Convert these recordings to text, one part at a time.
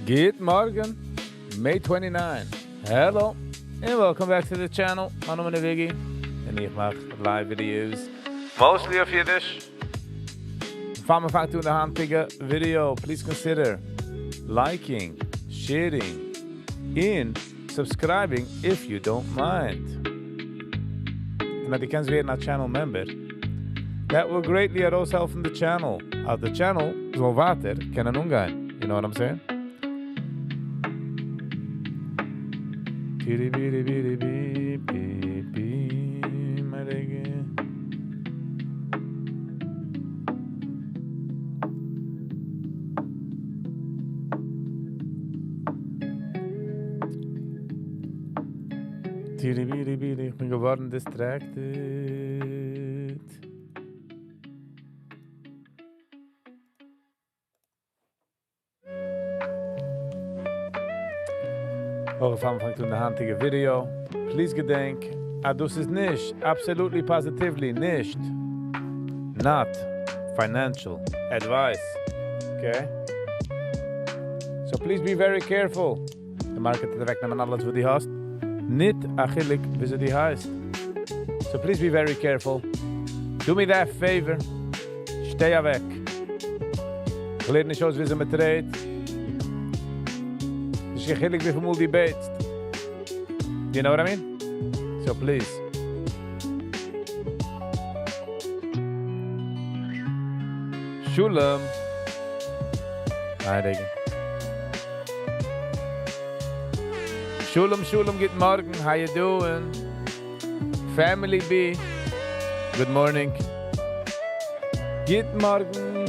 גוט מארגן, May 29. Hello, and welcome back to the channel. מיין נאמען איז Viggy, און איך מאך live videos, mostly אויף אידיש. פאר מען פאנגט אן די היינטיגע video, please consider liking, sharing, און subscribing if you don't mind. און אז דו קענסט ווערן א channel member, that will greatly ארויסהעלפן די channel, אז די channel זאל ווייטער קענען אנגיין. You know what I'm saying? איך בין געווארן distracted. אויך פאר מ'פאנגט אן די היינטיגע video, please געדענק אז דאס איז נישט, absolutely positively נישט, not financial advice, okay? So please be very careful. די market וועט אוועקנעמען אלעס וואס דו האסט, ניט א חילוק וויאזוי דו הייסט. So please be very careful. Do me that favor. שטיי אוועק. איך לערן נישט אויס וויאזוי מען trade ט. נישט קיין חילוק וויפיל מאל דו בעטסט. You know what I mean? So please. שלום. היי רעגן. שלום שלום גוט מארגן, how you doing? Family B. Good morning. גוט מארגן.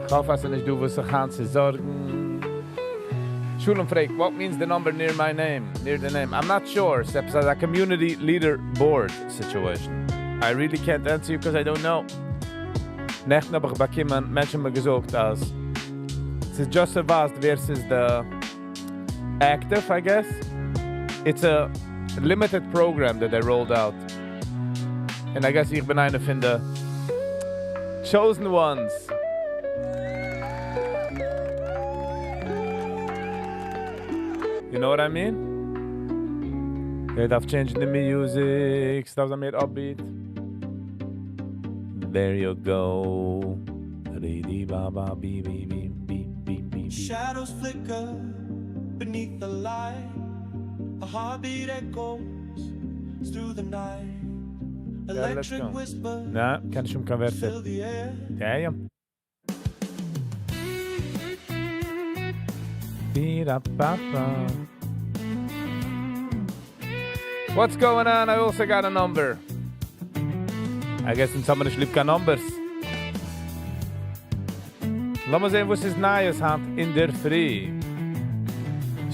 איך האף אז ס'איז נישט דא וואס זיך היינט צו זארגן. שלום פרעגט, what means the number near my name? Near the name? I'm not sure. ס'איז עפעס אזא community leader board situation. I really can't answer you cause I don't know. נעכטן האב איך באקומען, מענטשן האבן מיר געזאגט אז ס'איז just ס'ווייזט ווער ס'איז די active I guess. It's a limited program that they rolled out. און I guess איך בין איינער פון די chosen ones. You know what I mean? איך דארף change ן די music, ס'דארף זיין מער upbeat. There you go. רידי ba ba bi bi bi bi bi bi bi. Shadows flicker beneath the light. A heartbeat echoes through the night. Yeah, let's Electric go. whispers נא, קיין שום קיין ווערטער. fill the air. Damn. Bi-ra-ba-ba. What's going on? I also got a number. I guess אונז האבן נישט ליב קיין numbers. לאמיר זען וואס איז נייעס היינט אינדערפרי.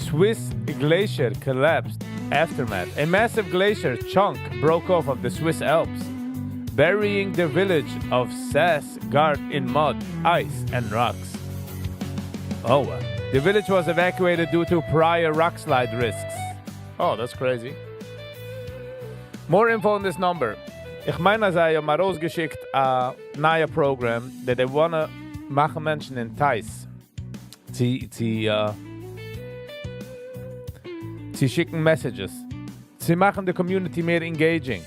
Swiss glacier collapsed aftermath. A massive glacier chunk broke off of the Swiss Alps, burying the village of Saas Gard in mud, ice, and rocks. Oh, wow. The village was evacuated due to prior rockslide risks. Oh, that's crazy. More info on this number. איך מיין אז זיי האבן ארויסגעשיקט א נייע program that they wanna מאכן מענטשן entice צו שיקן messages, צו מאכן די community מער engaging.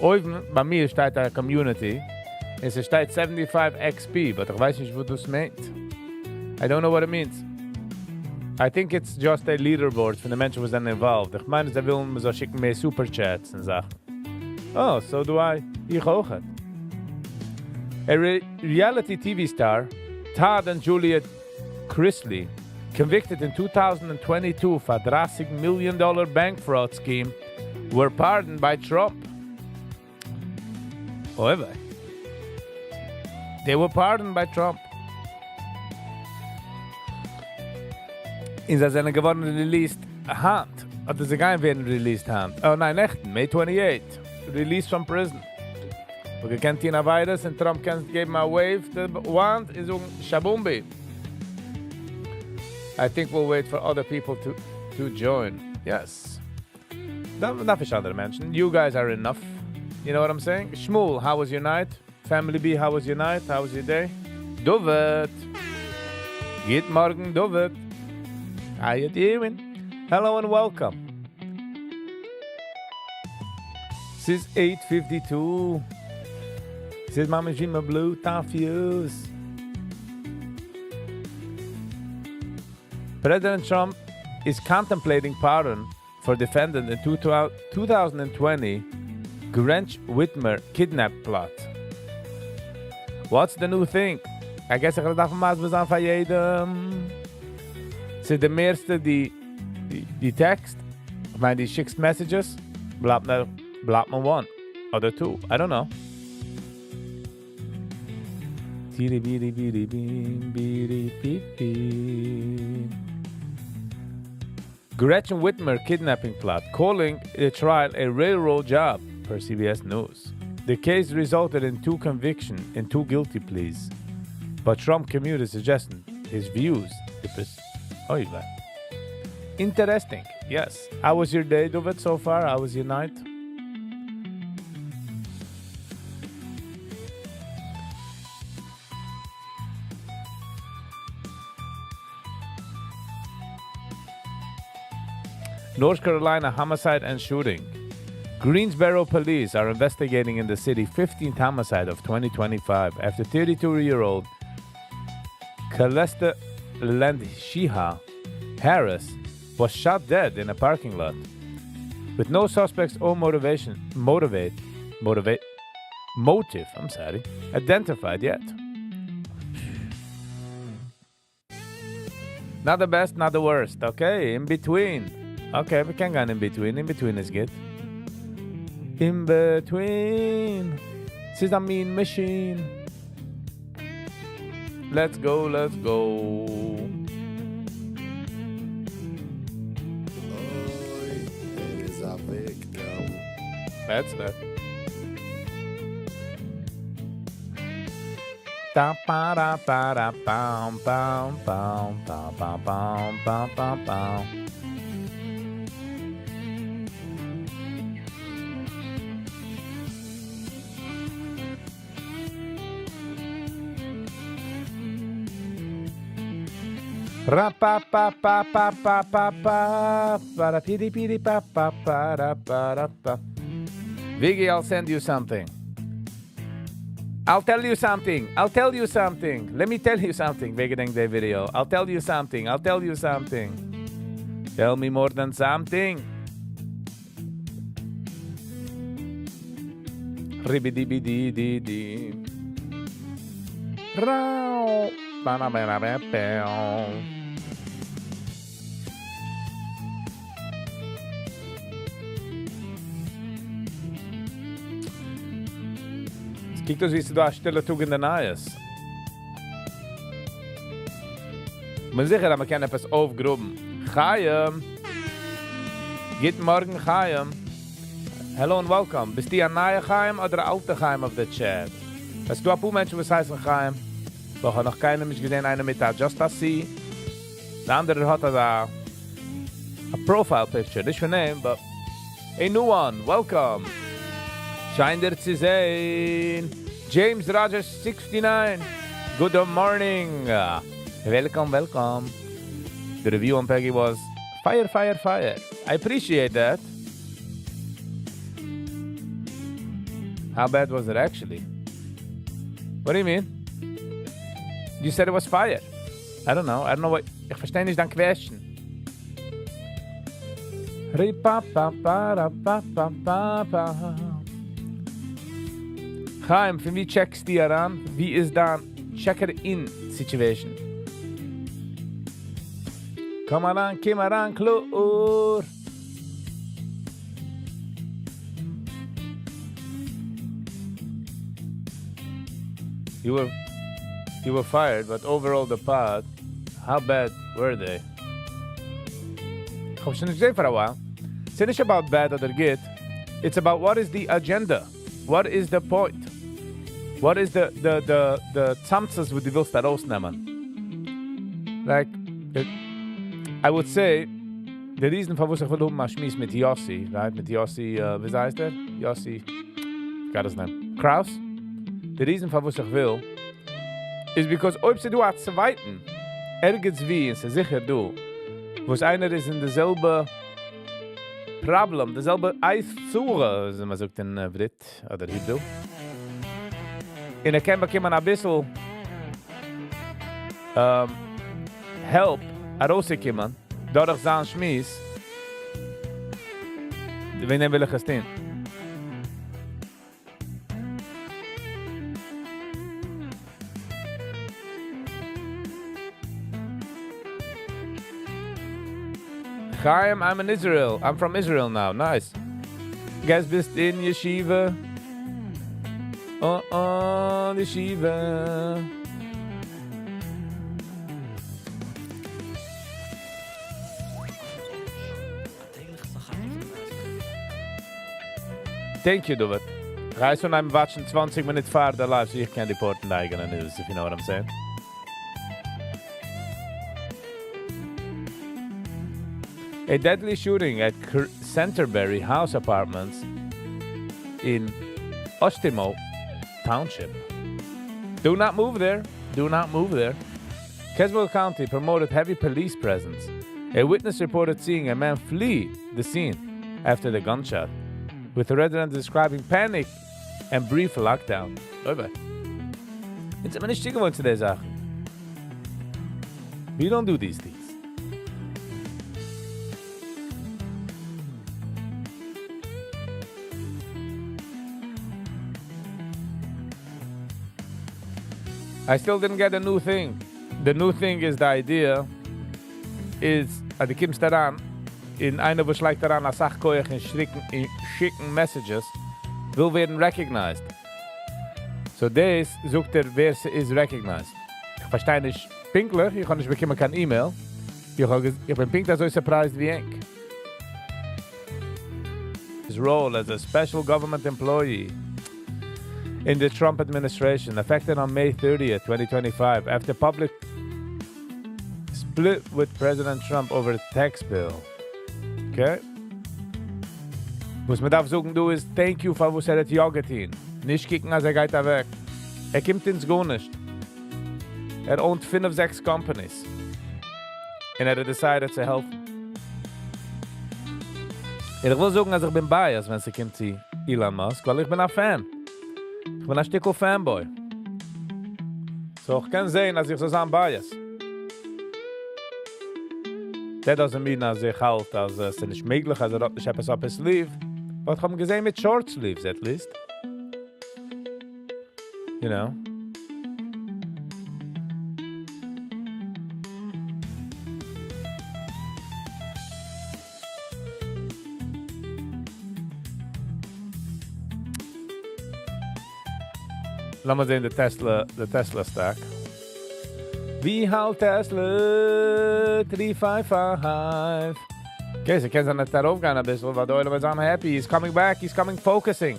אויבן ביי מיר שטייט א community, עס שטייט 75 XP, but איך ווייס נישט וואס דאס מיינט. I don't know what it means. I think it's just a leaderboard פון די מענטשן וואס זענען involved. איך מיין, זיי ווילן מען זאל שיקן מער super chats און זאכן. Oh, so do I. איך אויך. A reality TV star, Todd and Juliet Chrisley, convicted in 2022 for a 30 million dollar bank fraud scheme, were pardoned by Trump. However, they were pardoned by Trump. און זיי זענען געווארן released היינט. אדער זיי גייען ווערן released היינט. Oh ניין, נעכטן, May 28. Released from prison. מ'האט געקענט טון עבירות און טראמפ קען געבן א wave the wand און זאגן shabumbi. I think we'll wait for other people to join. Yes. דארף נישט אנדערע מענטשן. You guys are enough. You know what I'm saying? Shmuel, how was your night? Family B, how was your night? How was your day? David. גוט מארגן, David. How you doing? Hello and welcome. ס'איז eight fifty two. ס'איז ממש ווי מ'בלאזט א fuse. President Trump is contemplating pardon for defendant in 2020 Gretchen Whitmer kidnap plot. What's the new thing? I guess איך וועל דארפן מסביר זיין פאר יעדעם. ס'איז די מערסטע די די text, איך מיין די שיקסט messages, בלייבט נאר בלייבט מען one אדער two, I don't know. טירי בירי בירי בים בירי בי בי. Gretchen Whitmer kidnapping plot, calling the trial a railroad job, per CBS News. The case resulted in two conviction and two guilty pleas, but Trump commuted suggesting his views. אוי וויי. Interesting, yes. How was your day, David, so far? How was your night? North Carolina homicide and shooting. Greensboro police are investigating in the city 15th homicide of 2025 after 32-year-old Calesta Landsheeha Harris was shot dead in a parking lot. With no suspects or motivation, motivate, motivate, motive, I'm sorry, identified yet. Not the best, not the worst. Okay, in between. Okay, we can גיין in between. In between איז גוט. In between. ס'איז א מין machine. Let's go, let's go. אוי, ער איז א victim. That's that. Da pa da pa da pam pam pam pam pam pam pam pam pam. Ra pa pa pa pa pa pa pa pa ra piri piri pa pa pa ra pa ra pa. Viggy, I'll send you something. I'll tell you something. I'll tell you something. Let me tell you something. ווער געדענקט די video? I'll tell you something. I'll tell you something. Tell me more than something. ריבי-די-בי-די-די-די. ראו. באנא-באנא-בא-באו. עס קוקט אויס ווי ס'איז דא א שטילע טאג אין די נייעס. כ'בין זיכער אז מ'קען עפעס אויפגראבן. חיים! גוט מארגן חיים! Hello and welcome. ביסטו א נייע חיים אדער א אלטע חיים אויף די chat? עס איז דא אפאר מענטשן וואס הייסן חיים, אבער כ'האב נאך קיינעם נישט געזען איינער מיט א just א C. די אנדערער האט אזא א profile picture, נישט פון אים, but a new one, welcome! שיין דיר צו זעהן! James Rogers sixty nine, good morning! Welcome welcome! The review on Peggy was fire fire fire! I appreciate that! How bad was it actually? What do you mean? You said it was fire. I don't know. I don't know what. איך פארשטיי נישט דיין question. רי-פא-פא-פא-רא-פא-פא-פא-פא. חיים, פון ווי check סטו אריין? ווי איז דיין checker in situation? קום אריין, קום אריין קלאר! You were you were fired but overall the pod how bad were they? כ'האב שוין נישט געזען פאר א while. ס'איז נישט about bad אדער גוט, it's about what is the agenda, what is the point, what is the the the the צמצות וואס דו ווילסט ארויסנעמען. Like I would say די reason פארוואס איך וויל האבן א שמועס מיט יאסי, right, מיט יאסי, וויאזוי הייסט ער? יאסי, forgot his name, קראוס? די reason פארוואס איך וויל איז because אויב ס'דא א צווייטן ערגעץ ווי, און ס'איז זיכער דא, וואס איינער איז אין די זעלבע problem, די זעלבע עת צרה, ווי מען זאגט אין עברית אדער Hebrew. און ער קען באקומען א ביסל help ארויסצוקומען דורך זיין שמועס, וועגן דעם וויל איך עס טון. Chaim, I'm in Israel. I'm from Israel now. Nice. Guys, ביסט אין ישיבה. Oh, ישיבה. Thank you, David. רייס און I'm watching 20 מינוט פאר די live, so איך קען report ן די אייגענע news, if you know what I'm saying. A deadly shooting at Centerbury House Apartments in Oshtemo Township. Do not move there. Do not move there. Caswell County promoted heavy police presence. A witness reported seeing a man flee the scene after the gunshot, with the resident describing panic and brief lockdown. Bye bye. יעצט זענען מיר נישט צוגעוואוינט צו די זאכן. We don't do these things. I still didn't get a new thing. The new thing is the idea is, אז דו קומסט אריין, און איינער וואס לייגט אריין א סאך כח אין שיקן, אין שיקן messages, וויל ווערן recognized. So דאס זאגט ער, ווער ס'איז recognized. איך פארשטיי נישט פונקטליך, איך האב נישט באקומען קיין email. איך בין פונקט אזוי surprised ווי ענק. His role as a special government employee in the Trump administration, affected on May 30th, 2025, after public split with President Trump over the tax bill. Okay? וואס מען דארף זאגן דא איז, thank you פאר וואס ער האט יא געטון. נישט קוקן, אז ער גייט אוועק. ער קומט אונז גארנישט. ער owned פינף, זעקס companies. און ער האט decided צו העלפן. און איך וויל זאגן, אז איך בין biased, ווען עס קומט צו Elon Musk, ווייל איך בין א fan. איך בין א שטיקל fanboy. So איך קען זען, אז איך זאל זיין biased. That doesn't mean, אז איך האלט, אז עס איז נישט מעגליך, אז ער האט נישט עפעס up his sleeve. But איך האב געזען מיט short sleeves, at least. You know. לאמיר זען די Tesla stock. ווי האלט Tesla? 355. Okay, so קען זיין, אז ער ארויפגיין א ביסל, ווייל דער עולם איז I'm happy. He's coming back. He's coming focusing.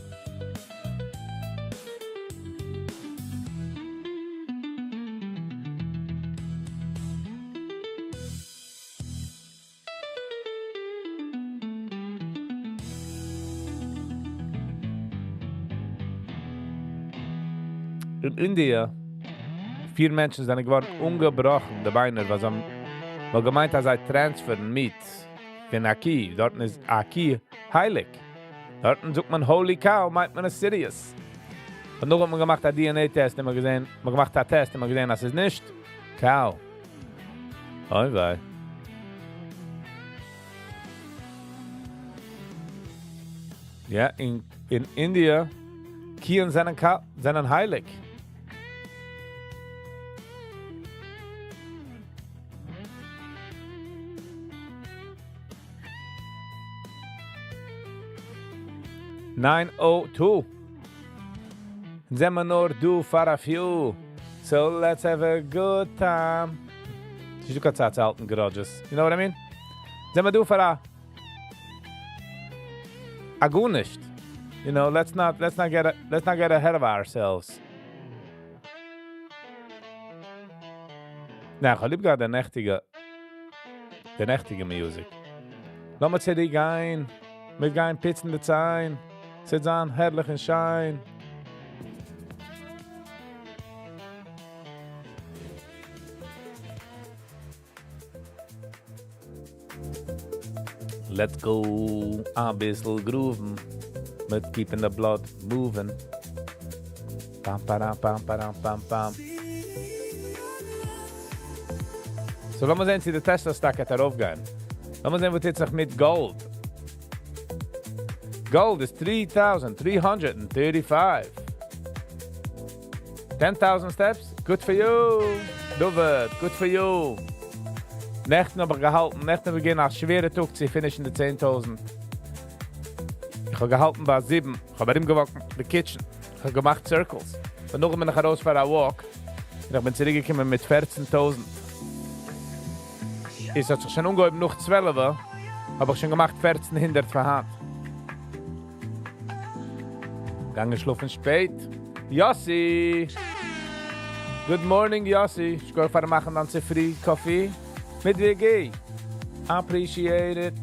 אין India, פיר מענטשן זענען געווארן אומגעבראכן, די ביינער, וואס האבן ווייל געמיינט, אז זיי transfer ן meat פון א קי. דארט איז א קי הייליג. דארט זאגט מען holy cow, מיינט מען עס serious. און נאך האט מען געמאכט א DNA test, און מ'האט געזען, מ'האט געמאכט א test, און מ'האט געזען, אז עס איז נישט cow. אוי וויי. יא, אין India, קיען זענען הייליג. 902. זענען מיר נאר דא for a few. So let's have a good time. ס'איז נישטא קיין צייט צו האלטן grudges. You know what I mean? זענען מיר דא פאר א גארנישט. Let's not get ahead of ourselves. נא, איך האב ליב געהאט די נעכטיגע music. לאמיר צוריק גיין. מיר גייען פוצן די ציין. ס'וועט זיין הערליך און שיין. Let's go אביסל groove'ן מיט keeping the blood moving. פאם פאראם פאם פאראם פאם פאם. So לאמיר זען צו די Tesla stock וועט ארויפגיין. לאמיר זען וואס טוט זיך מיט gold. Gold איז 3,335. 10,000 steps? Good for you. David, good for you. נעכטן האב איך געהאלטן, נעכטן האב איך געווען א שווערע טאג צו finish'ן די 10,000. איך האב געהאלטן ביי 7. איך האב ארומגעוואקט די kitchen. איך האב געמאכט circles. און נאכדעם בין איך ארויס פאר א walk. און איך בין צוריקגעקומען מיט 14,000. עס האט זיך שוין אנגעהויבן נאך 12, האב איך שוין געמאכט 1400 פאר היינט. געגאנגען שלאפן שפעט. Yossi! Good morning, Yossi. שכוח פאר'ן מאכן דיין צופרי coffee. מיט WG. Appreciate it.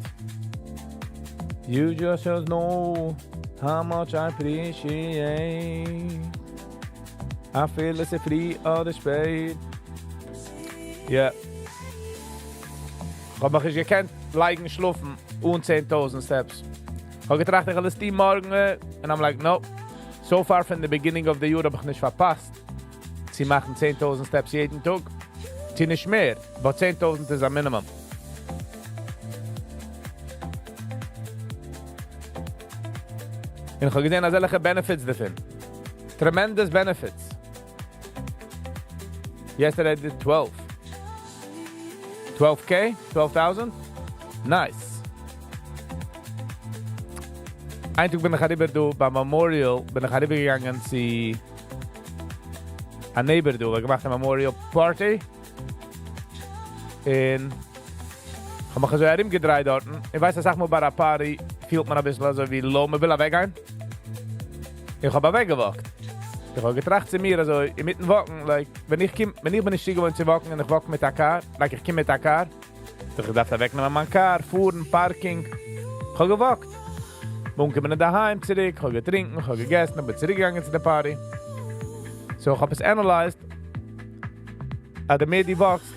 You just don't know how much I appreciate. אפילו עס איז פרי אדער שפעט. Yeah. איך האב מיך נישט געקענט לייגן שלאפן אן 10,000 steps. איך האב געטראכט, איך וועל עס טון מארגן, and I'm like, no. So far from the beginning of the year האב איך נישט פארפאסט. צו מאכן 10,000 steps יעדן טאג. צו נישט מער, but 10,000 איז א minimum. און איך האב געזען אזעלכע benefits דערפון. Tremendous benefits. Yesterday I did 12. 12K? 12,000? Nice. איין טאג בין איך אריבער דא ביי Memorial, בין איך אריבערגעגאנגען צו א neighbor דא, האט געמאכט א Memorial party. און איך האב מיך אזוי ארומגעדרייט דארטן. איך ווייס, אסאך מאל ביי א party פילט מען אביסל אזוי ווי low, מען וויל אוועקגיין. איך האב אוועקגעוואקט. איך האב געטראכט צו מיר, אזוי, אינמיטן walk'ן, like, ווען איך קום, ווען איך בין נישט געוואוינט צו walk'ן און איך walk מיט א car, like איך קום מיט א car, איך דארף אוועקנעמען מיין car, פארן, parking. איך האב געוואקט. אנגעקומען אהיים צוריק, איך האב געטרונקען, איך האב געגעסן, בין צוריקגעגאנגען צו די party. So איך האב עס analyzed, אז די מער דו וואקסט,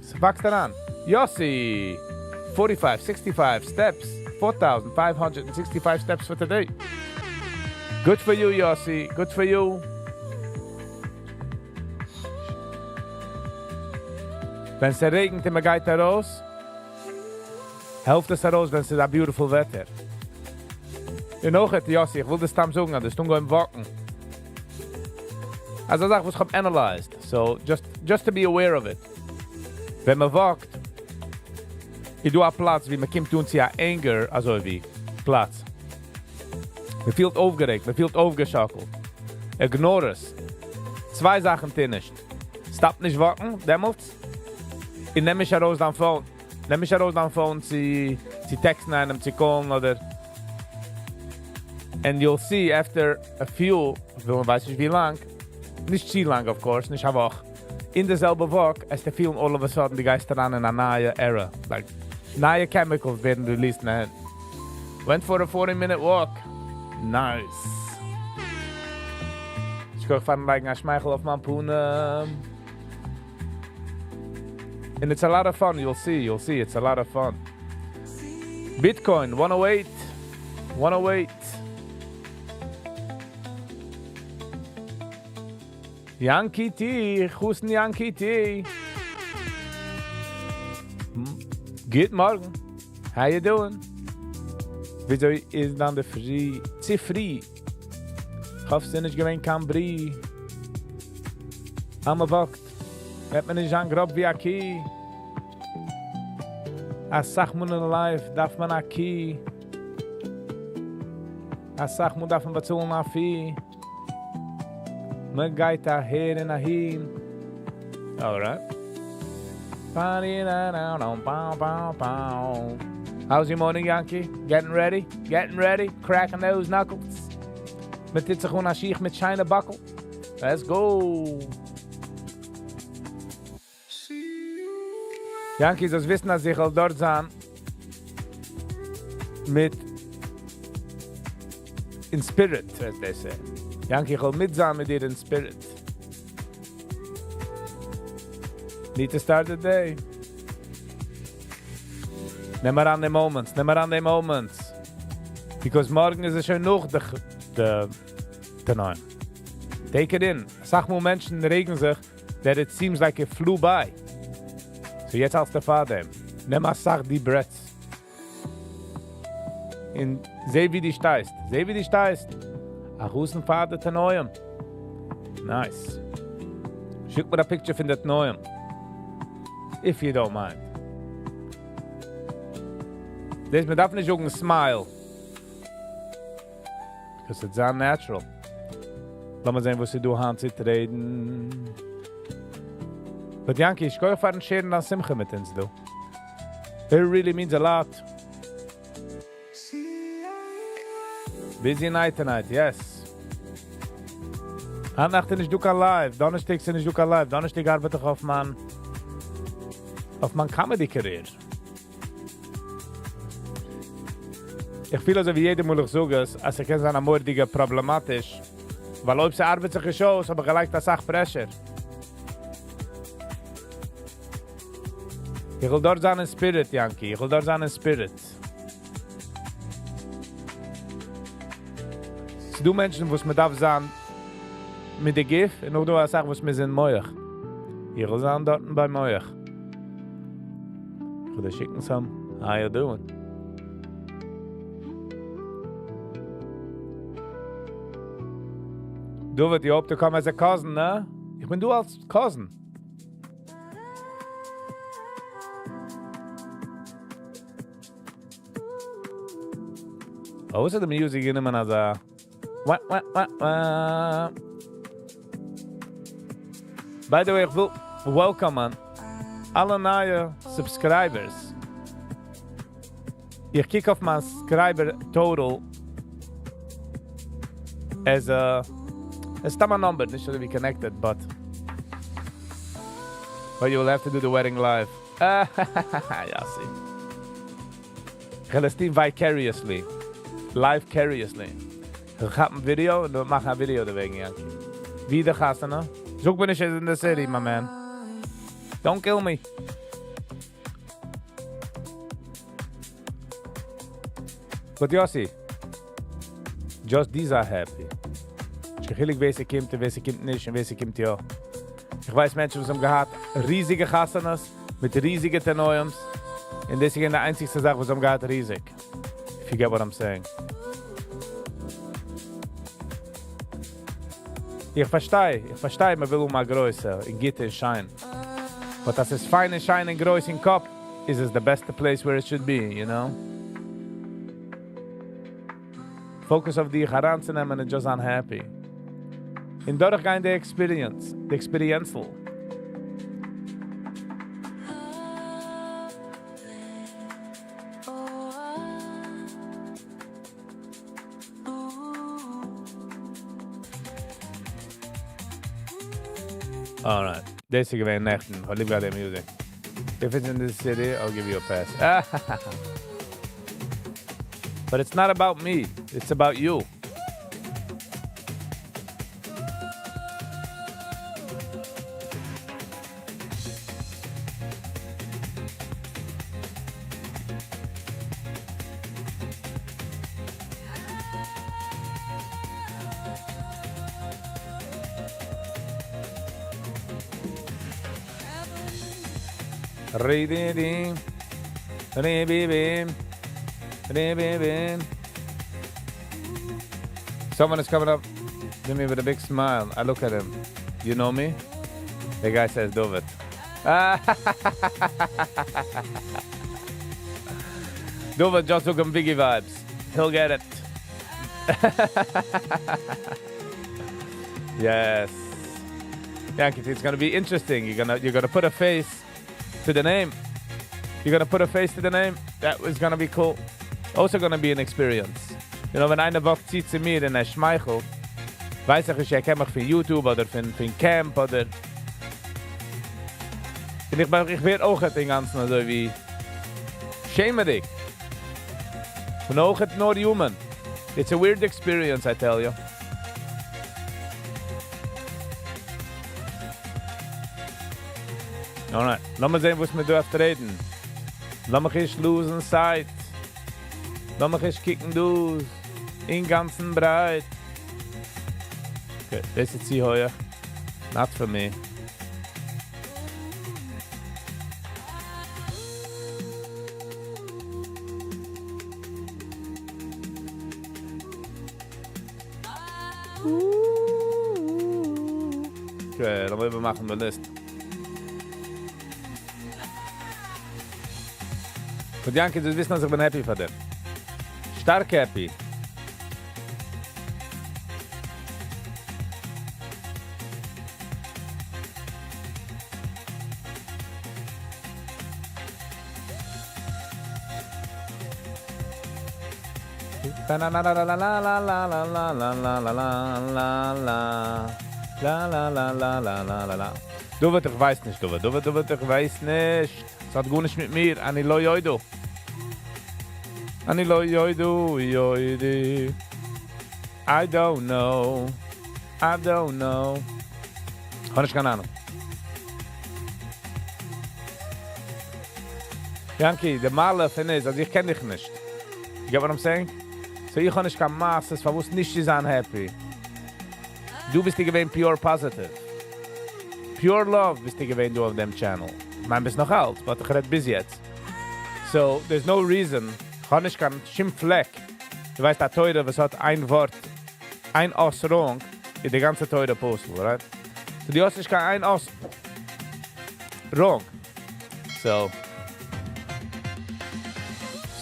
עס וואקסט אריין. Yossi, 45, 65 steps, 4,565 steps for today. Good for you, Yossi. Good for you. ווען עס רעגנט און מען גייט ארויס, העלפט עס ארויס, ווען עס איז א beautiful וועטער. און נאך עפעס, Yossi, איך וויל דיר סתם זאגן, אז דו האסט אנגעהויבן walk'ן. אלזא זאך, וואס איך האב analyzed. So, just to be aware of it. ווען מען walk'ט, איז דא א פלאץ, וואו מען קומט אן צו א anger, אזוי ווי פלאץ. מען פילט אויפגערעגט, מען פילט אויפגעשאקלט. Ignore עס. צוויי זאכן טו נישט. Stop נישט walk'ן, דעמאלטס. און נעם נישט ארויס דיין phone. נעם נישט ארויס דיין phone צו, צו text'ן איינעם, צו call'ן אדער. And you'll see after a few, וויל מען ווייסט נישט ווי לאנג, נישט צו לאנג, of course, נישט א וואך, אין די זעלבע walk, וועסטו פילן all of a sudden, דו גייסט אריין אין א נייע era. Like, נייע chemicals ווערן released אין head. Went for a 40-minute walk. Nice. שכוח פאר'ן לייגן א שמייכל אויף מיין פנים. And it's a lot of fun, you'll see, you'll see, it's a lot of fun. Bitcoin, 108. 108. Yankee T, חתן Yankee T. גוט מארגן. How you doing? וויאזוי איז דאן די פרי? צו פרי. איך האף ס'איז נישט געווען קיין ברי. אז מ'וואקט. וועט מען נישט זיין גראב ווי א קי. אסאך מאל אין life דארף מען א key. אסאך מאל דארף מען באצאלן א fee. מען גייט אהער און אהין. Alright. How's your morning, Yankee? Getting ready? Getting ready? Cracking those knuckles? מען טוט זיך אן א שיך מיט שיינע buckle. Let's go! Yankee, זאלסט וויסן, אז איך וועל דארט זיין מיט in spirit, as they say. Yankee, איך וועל מיט זיין מיט דיר in spirit. Need to start the day. נעם אריין די moments, נעם אריין די moments. Because מארגן איז עס שוין נאך די תנאים. Take it in. אסאך מאל מענטשן רעגן זיך that it seems like it flew by. So יעצט האלטסטו פאר דעם. נעם אסאך deep breaths. און זע ווי דו שטייסט. זע ווי דו שטייסט. א חתן פאר די תנאים. Nice. שיק מיר א picture פון די תנאים. If you don't mind. דאס מען דארף נישט זאגן smile. Because it's unnatural. לאמיר זען וואס איז דא היינט צו רעדן. But Yanky, שכוח פארן share ן דיין שמחה מיט אונז דא. It really means a lot. Busy night tonight, yes. היינט נאכט איז נישט דא קיין live. דאנערשטאג איז נישט דא קיין live. דאנערשטאג ארבעט איך אויף מיין אויף מיין comedy career. איך פיל אזוי ווי יעדע מאל איך זאג עס, אז ס'קען זיין א מורא'דיגע פראבלעמאטיש, ווייל אויב ס'ארבעט זיך נישט אויס, האב איך געלייגט אסאך pressure. איך וויל דארט זיין אין spirit, Yanky. איך וויל דארט זיין אין spirit. ס'דא מענטשן וואס מ'דארף זיין מיט די גוף, און נאך דא אסאך וואס מ'איז אין מח. איך וויל זיין דארטן ביי מח. איך וויל דיר שיקן some. How you doing? David, you hope to come as a cousin, ne? איך בין דא אלס cousin. פארוואס האט די music גענומען אזא ווא ווא ווא ווא? By the way, איך וויל welcome ען אלע נייע subscribers. איך קוק אויף מיין subscriber total as a עס סתם א number, נישט אזוי ווי connected, but but you will have to do the wedding live. יאסי. כ'וועל עס טון vicariously. Live-cariously. כ'וועל כאפן ווידעא און מאכן א ווידעא דערוועגן, Yanky. ווי די חתונה? זאג מיר נישט ער איז אין די city, my man. Don't kill me. But Yossi, just these are happy. נישט קיין חילוק ווער ס'קומט און ווער ס'קומט נישט און ווער ס'קומט יא. איך ווייס מענטשן וואס האבן געהאט ריזיגע חתונות מיט ריזיגע תנאים'ס, און דאס איז געווען די איינציגסטע זאך וואס זיי האבן געהאט ריזיג. If you get what I'm saying. איך פארשטיי, איך פארשטיי מען וויל האבן א גרויסע און גוטע און שיין. But אז ס'איז פיין און שיין און גרויס אין קאפ, איז עס די בעסטע place where it should be, you know? Focus אויף דיך אריינצונעמען און just זיין happy. און דורכגיין די experience, די experience ל. Alright, דאס איז געווען נעכטן, איך האב ליב געהאט די music. If it's in the city, I'll give you a pass. But it's not about me, it's about you. Someone is coming up to me with a big smile. I look at him. You know me? The guy says David. David just took him biggie vibes. He'll get it. Yes. Yankee, it's gonna be interesting. You're gonna put a face to the name. You're gonna put a face to the name. That was gonna be cool. Also gonna be an experience. You know, ווען איינער walk ט צו צו מיר און ער שמייכלט, ווייס איך נישט, ער קען מיך פון YouTube אדער פון camp אדער... און איך בין, איך ווער אויך אינגאנצן אזוי ווי שעמעדיג. בין אויך נאר human. It's a weird experience, I tell you. Alright, לאמיר זען וואס מיר דארף רעדן. לאמיך נישט lose ן sight. לאמיך נישט קוקן דאס אין גאנצן ברייט. Okay, דאס איז צו הויך. Not for me. Okay, לאמיר איבערמאכן די list. But Yanky, דו ווייסט, אז איך בין happy פאר דיר. שטארק happy. La-la-la-la-la-la-la-la-la-la-la-la-la-la-la-la-la. דוד, איך ווייס נישט, דוד, דוד, דוד, איך ווייס נישט. עס האט גארנישט מיט מיר. אני לא יודע. אני לא יודע, יודע. I don't know. I don't know. האב נישט קיין אהנונג. Yanky, די מעלה פון איז, אז איך קען דיך נישט. You get what I'm saying? So איך האב נישט קיין מעשיות, פארוואס נישט צו זיין happy. דו ביסט געווען pure positive. Pure love ביסטו געווען דא אויף דעם channel. מיין ביסט נאך אלץ, but איך רעד ביז יעצט. So, there's no reason. איך האב נישט קיין שום פלעק. דו ווייסט, א תורה, וואס האט איין ווארט, איין אות wrong, איז די גאנצע תורה פסול, right? So, דו האסט נישט קיין איין אות wrong.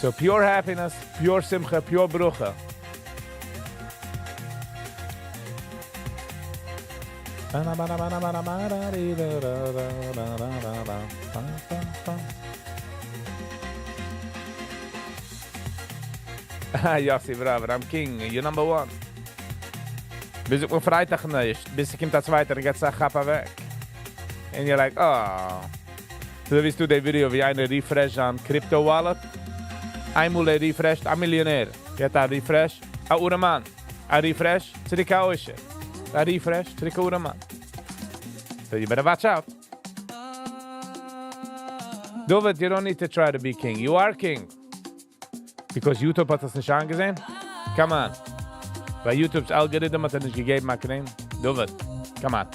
So pure happiness, pure שמחה, pure ברכה. Yossi, bravo, I'm king, you're number one. ביז איך פרייטאג נישט, ביז ס'קומט א צווייטער און געט א כאפ אוועק. And you're like, oh. So ווייסטו די video ווי איינער refresh זיין crypto wallet? איינמאל ער refresh ט, א מיליאנער. געט א refresh, א ארעמאן. א refresh, צוריק א עושר. א refresh, צוריק א ארעמאן. So you better watch out. David, you don't need to try to be king. You are king. Because YouTube האט עס נישט אנגעזען? Come on. ווייל YouTube's algorithm האט ער נישט געגעבן א קרוין. David, come on.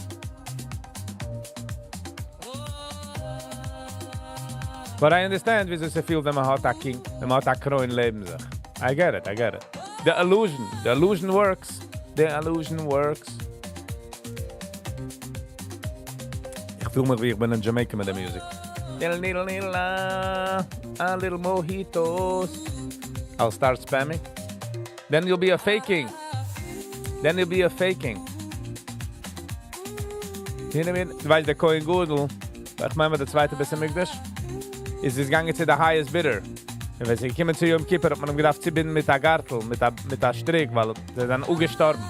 But I understand וויאזוי ס'פילט, ווען מען האט א king, ווען מען האט א קרוין לעבן זיך. I get it, I get it. The illusion, the illusion works. The illusion works. איך פיל מיך ווי איך בין אין Jamaica מיט די music. A little mojitos. I'll start spamming. Then you'll be a faking. Then you'll be a faking. You know what I mean? ווייל דער כהן גדול, איך מיין, דער צווייטע בית המקדש, איז עס געגאנגען צו the highest bidder. און ווען ס'איז געקומען צו יום כיפור, האט מען אים געדארפט צובינדן מיט א גארטל, מיט א שטריק, ווייל ער איז דאן אפגעשטארבן.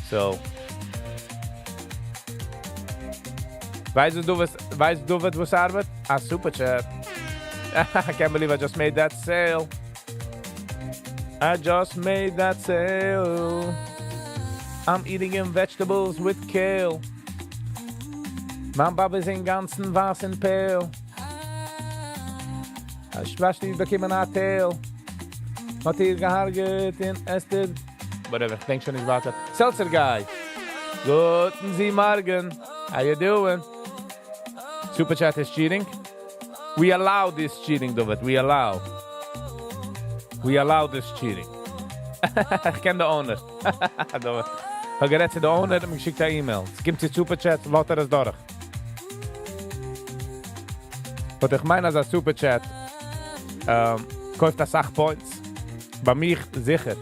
So. ווייסט דו וואס, ווייסט דו וואס ארבעט? A super chat. I can't believe I just made that sale. I just made that sale. I'm eating in vegetables with kale. מיין באבע איז אין גאנצן ווייס און pale. איך ווייס נישט, באקומען א טייל. האט איר געהרגעט אין אסתר. Whatever, איך דענק שוין נישט ווייטער. Seltzer guy. גוטן מארגן. How you doing? Super chat is cheating. We allow this cheating, David. We allow. We allow this cheating. איך קען די owner. David. איך האב גערעדט צו די owner און געשיקט אן email. עס קומט צו super chat, לאזט ער עס דורך. But איך מיין, אז א super chat קויפט א סאך points. ביי מיר זיכער.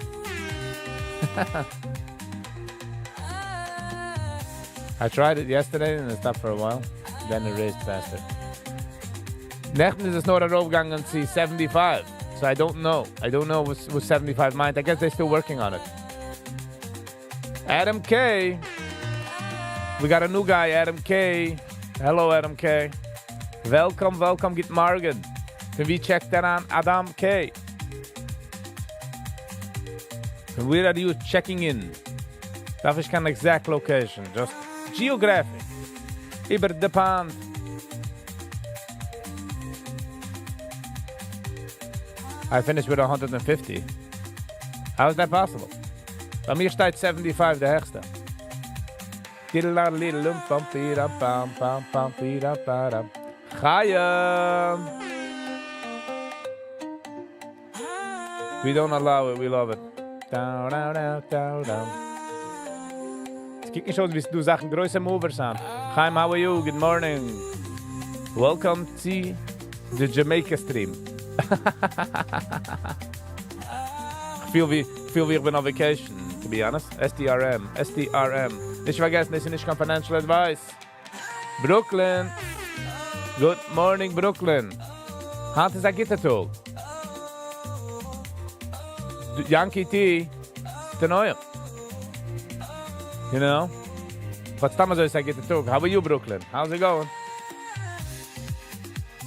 I tried it yesterday and it stopped for a while. Then it raised faster. נעכטן איז עס נאר ארויפגעגאנגען צו 75. So I don't know. I don't know what 75 מיינט. I guess they're still working on it. Adam K. We got a new guy, Adam K. Hello, Adam K. Welcome, welcome, גוט מארגן. פון וואו check ט ער אן Adam K? From where are you checking in? דארף איך קיין exact location, just geographic. איבער the pond. I finished with 150. How is that possible? ביי מיר שטייט 75 די העכסטע. חיים! We don't allow it, we love it. Down, down, down, down, down. עס קוקט נישט אויס, ווי דו זאכן גרויסע movers האבן. Chaim, how are you? Good morning. Welcome to the Jamaica stream. איך פיל ווי, איך פיל ווי איך בין on vacation, to be honest. STRM, STRM. נישט פארגעסן, דאס איז נישט קיין financial advice. Brooklyn. Good morning, Brooklyn. היינט איז א גוטער טאג. Yankee T. תנועים. You know? But סתם אזוי איז א גוטער טאג. How are you, Brooklyn? How's it going?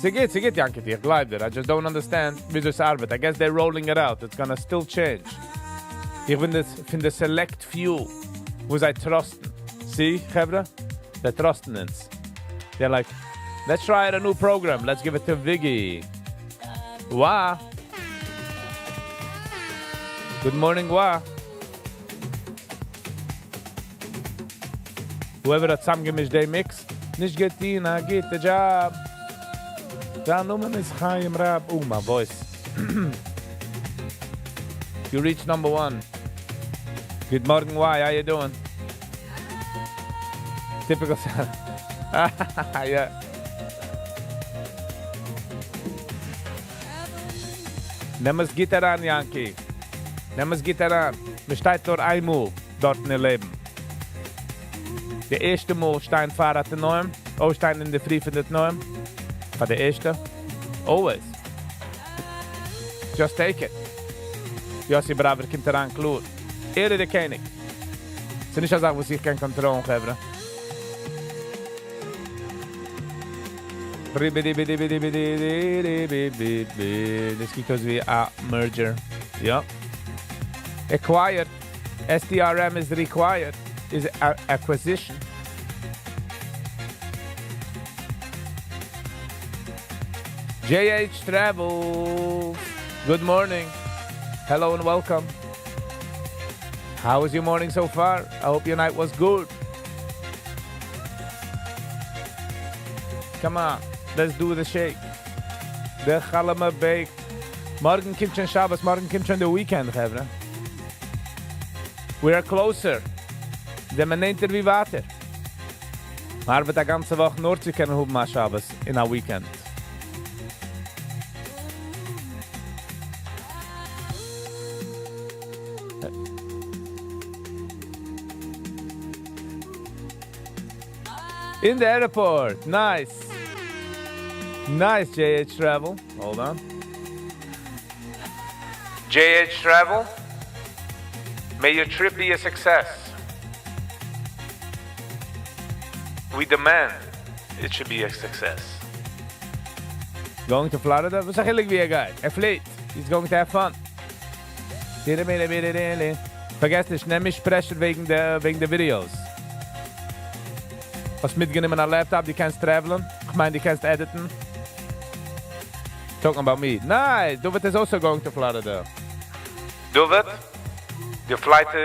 ס'גוט, ס'גוט, Yankee T. איך גלייב דיר. I just don't understand ווי דאס ארבעט. I guess they're rolling it out. It's gonna still change. איך בין דאס פון די select few, וואו זיי trust ן. See, חברה? זיי trust ן אונז. They're like, let's try it a new program. Let's give it to Viggy. Wow. Good morning, Wa. Whoever האט צוזאמגעמישט די mix, נישט געטון א גוטע job. זיין נאמען איז Chaim Rab. Oh, my voice. You reached number one. Good morning, Why? How you doing? Typical sound. Yeah. נעם עס גוט אריין, Yankee. נעם עס גוט אריין. מען שטייט נאר איינמאל דארט אין לעבן. די ערשטע מאל שטיין פאר א תנאים, אויפשטיין אין דער פרי פאר די תנאים. פאר די ערשטע. Always. Just take it. Yossi Braver קומט אריין קלאר. ער איז דער קעניג. ס'איז נישט א זאך, וואס איך קען control ן, חברה. דאס קוקט אויס ווי א merger. יא. Acquired. STRM is required. Is acquisition. JH Travels. Good morning. Hello and welcome. How was your morning so far? I hope your night was good. Come on, let's do the shake. The chalama bake. מארגן קומט שוין שבת, מארגן קומט שוין the weekend, חברה. We are closer. זענען מיר נענטער ווי ווייטער. מ'ארבעט א גאנצע וואך נאר צו קענען האבן א שבת אין א weekend. In the airport. Nice. Nice, JH Travel. Hold on. JH Travel, may your trip be a success. We demand it should be a success. Going to Florida? וואס א חילוק וואו ער גייט? ער פליט. He's going to have fun. פארגעס נישט, נעם נישט pressure וועגן די videos. האסט מיטגענומען א laptop, דו קענסט travel ן. איך מיין, דו קענסט edit ן. Talking about me. Nice! David is also going to Florida. David, the flight to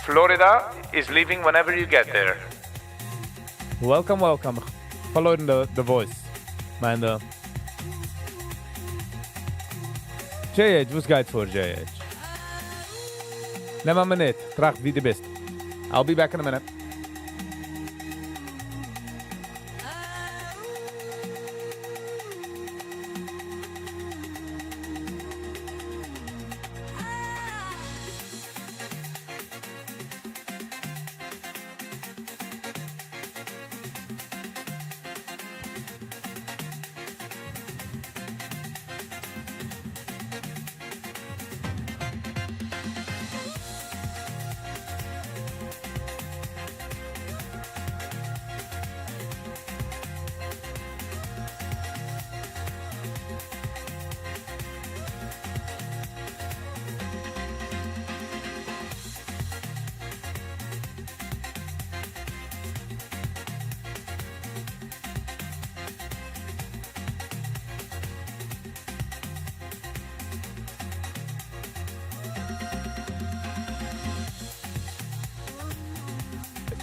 Florida is leaving whenever you get there. Welcome, welcome. פארלוירן the voice. מיין די... JH, וואס גייט פאר, JH? נעם א מינוט. טראכט וואו דו ביסט. I'll be back in a minute.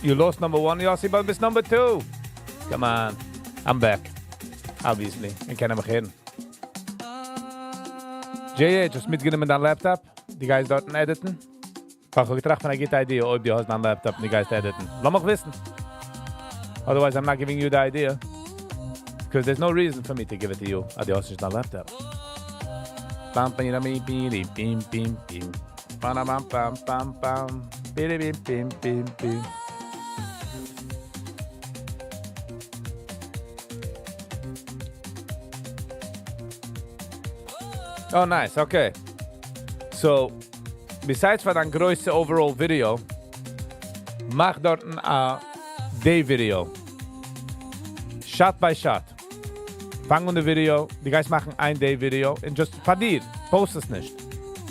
You lost number one, Yossi, but ביסט number two. Come on. I'm back. Obviously. איך קען מיך הערן. JH, האסט מיטגענומען דיין laptop? דו גייסט דארטן edit ן? איך האב געטראכט פון א גוטע idea, אויב דו האסט דיין laptop און דו גייסט edit ן. לאז מיך וויסן. Otherwise, I'm not giving you the idea. Because there's no reason for me to give it to you. אז דו האסט נישט דיין laptop. Pam, pam, pim, pim, pim, pim. Pam, pam, pam, pam, pam. Pim, pim, pim, pim, pim. Oh, nice. Okay. So, besides פאר דיין גרויסע overall video, מאך דארט א day video. Shot by shot. פאנג אן די video, דו גייסט מאכן איין day video, און just פאר דיר, post עס נישט.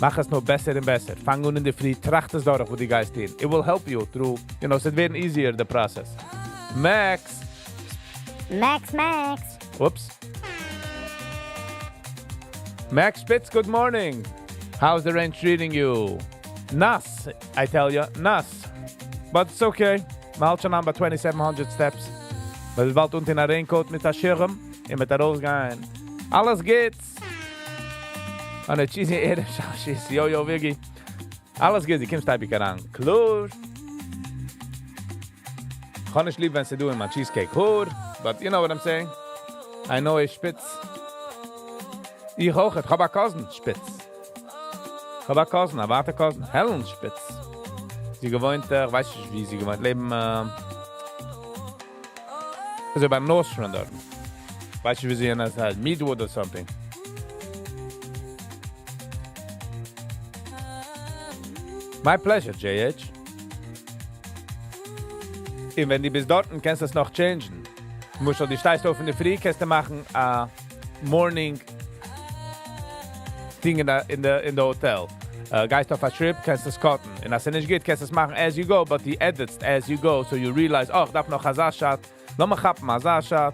מאך עס נאר בעסער און בעסער. פאנג אן אין דער פרי, טראכט עס דורך, וואו דו גייסט הין. It will help you through, עס וועט ווערן easier, the process. Max! Max, Max! Whoops. Max Spitz, good morning. How's the rain treating you? נאס, I tell you, נאס. But it's okay. מ'האלט שוין ביי 2700 steps. ווייל באלד אנטון א raincoat מיט א שירעם, און מ'וועט ארויסגיין. אלעס גוטס. On a cheesy ערב שש, yo yo Viggy. אלעס גוט, דו קומסט אייביג אריין. קלאר. איך האב נישט ליב, ווען ס'איז דא אין מיין cheesecake האר, but you know what I'm saying. I know a שפיץ. איך אויך, איך האב א cousin, שפיץ. איך האב א cousin, א ווייטע cousin, Helen שפיץ. זי געוואוינט, איך ווייס נישט, וואו זי געוואוינט, לעבן, אזוי ביים Nostrand דארט. ווייס נישט, ווי זי יענער הייסט, Midwood or something. My pleasure, JH. און ווען דו ביסט דארט, קענסטו עס נאך change ן. למשל, דו שטייסט אויף אין דער פרי, קענסטו מאכן א morning thing in the hotel. גייסט אויף א trip, קענסטו עס cut ן. און אז עס נישט גוט, קענסטו עס מאכן as you go, but דו edit סט as you go, so you realize, oh, איך דארף נאך אזא shot. לאמיר כאפן אזא shot.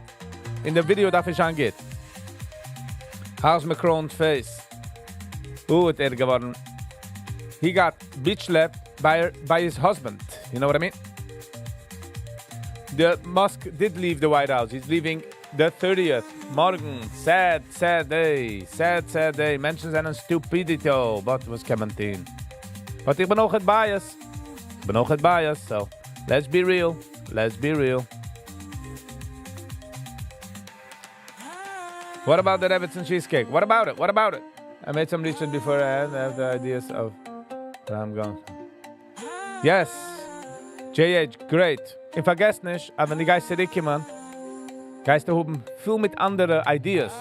אין דער video דארף איך זיין גוט. How's Macron's face? האט ער געווארן. He got bitch slapped by his husband. You know what I mean? The Musk did leave the White House. He's leaving the 30th. מארגן. Sad, sad day. Sad, sad day. מענטשן זענען stupidito. But וואס קען מען טון? But איך בין אויך biased. איך בין אויך biased. So, let's be real. Let's be real. What about the rabbits and cheesecake? What about it? What about it? I made some research before I have the ideas of where I'm going. Yes. JH, great. און פארגעס נישט, אבער ווען דו גייסט צוריקקומען, גייסטו האבן פיל מיט אנדערע ideas.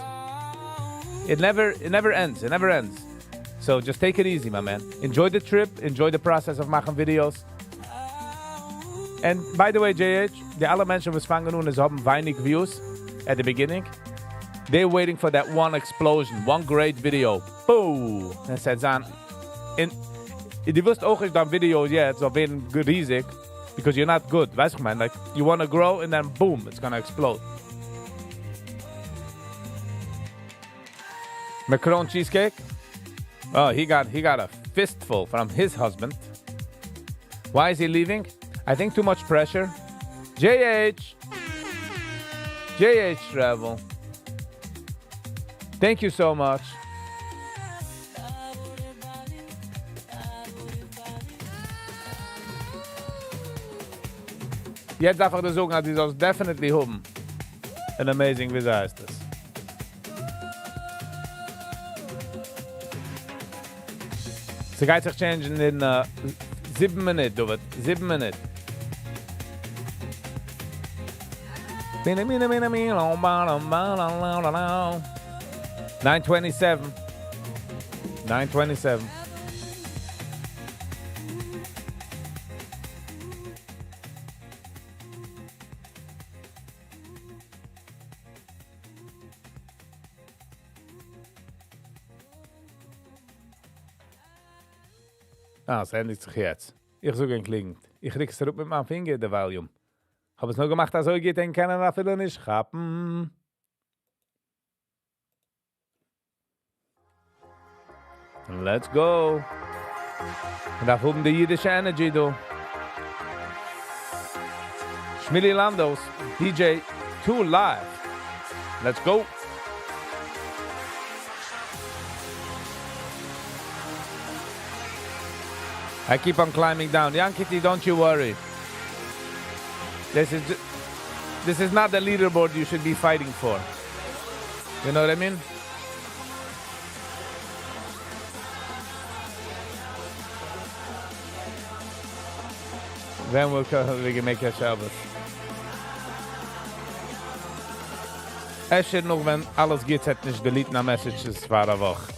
It never ends. It never ends. So just take it easy, my man. Enjoy the trip. Enjoy the process of מאכן videos. And by the way, JH, די אלע מענטשן, וואס פאנגען אן, עס האבן ווייניג views at the beginning. They're waiting for that one explosion, one great video. Boom! און עס וועט זיין. און דו ווילסט אויך נישט דיין video יעצט זאל ווערן ריזיג, because you're not good. ווייסט, איך מיין, like, you want to grow and then boom, it's gonna explode. Macron cheesecake? Oh, he got a fistful from his husband. Why is he leaving? I think too much pressure. JH! JH Travel. Thank you so much. יעצט דארף איך דיר זאגן, אז דו זאלסט definitely האבן. An amazing, ווי הייסט עס? ס'גייט זיך change ן אין 7 מינוט, דוד. 7 מינוט. מיני, מיני, מיני, מיני, לא, ba, la, ba, la, la, la, la. 927. 927. אה, עס ענדיגט זיך יעצט. איך זאג ענק ליגנט. איך רוק עס אראפ מיט מיין פינגער, די volume. האב עס נאר געמאכט, אזוי גוט, דען קען ער אפילו נישט כאפן. Let's go. מ'דארף האבן די אידישע energy, דו. Shmili Lando's DJ 2 Live. Let's go. I keep on climbing down. Yankee, don't you worry. This is this is not the leaderboard you should be fighting for. You know what I mean? Then we'll we can make a Shabbos. אפשר נאך ווען אלעס גוט וועט נישט delete ן א messages פאר א וואך.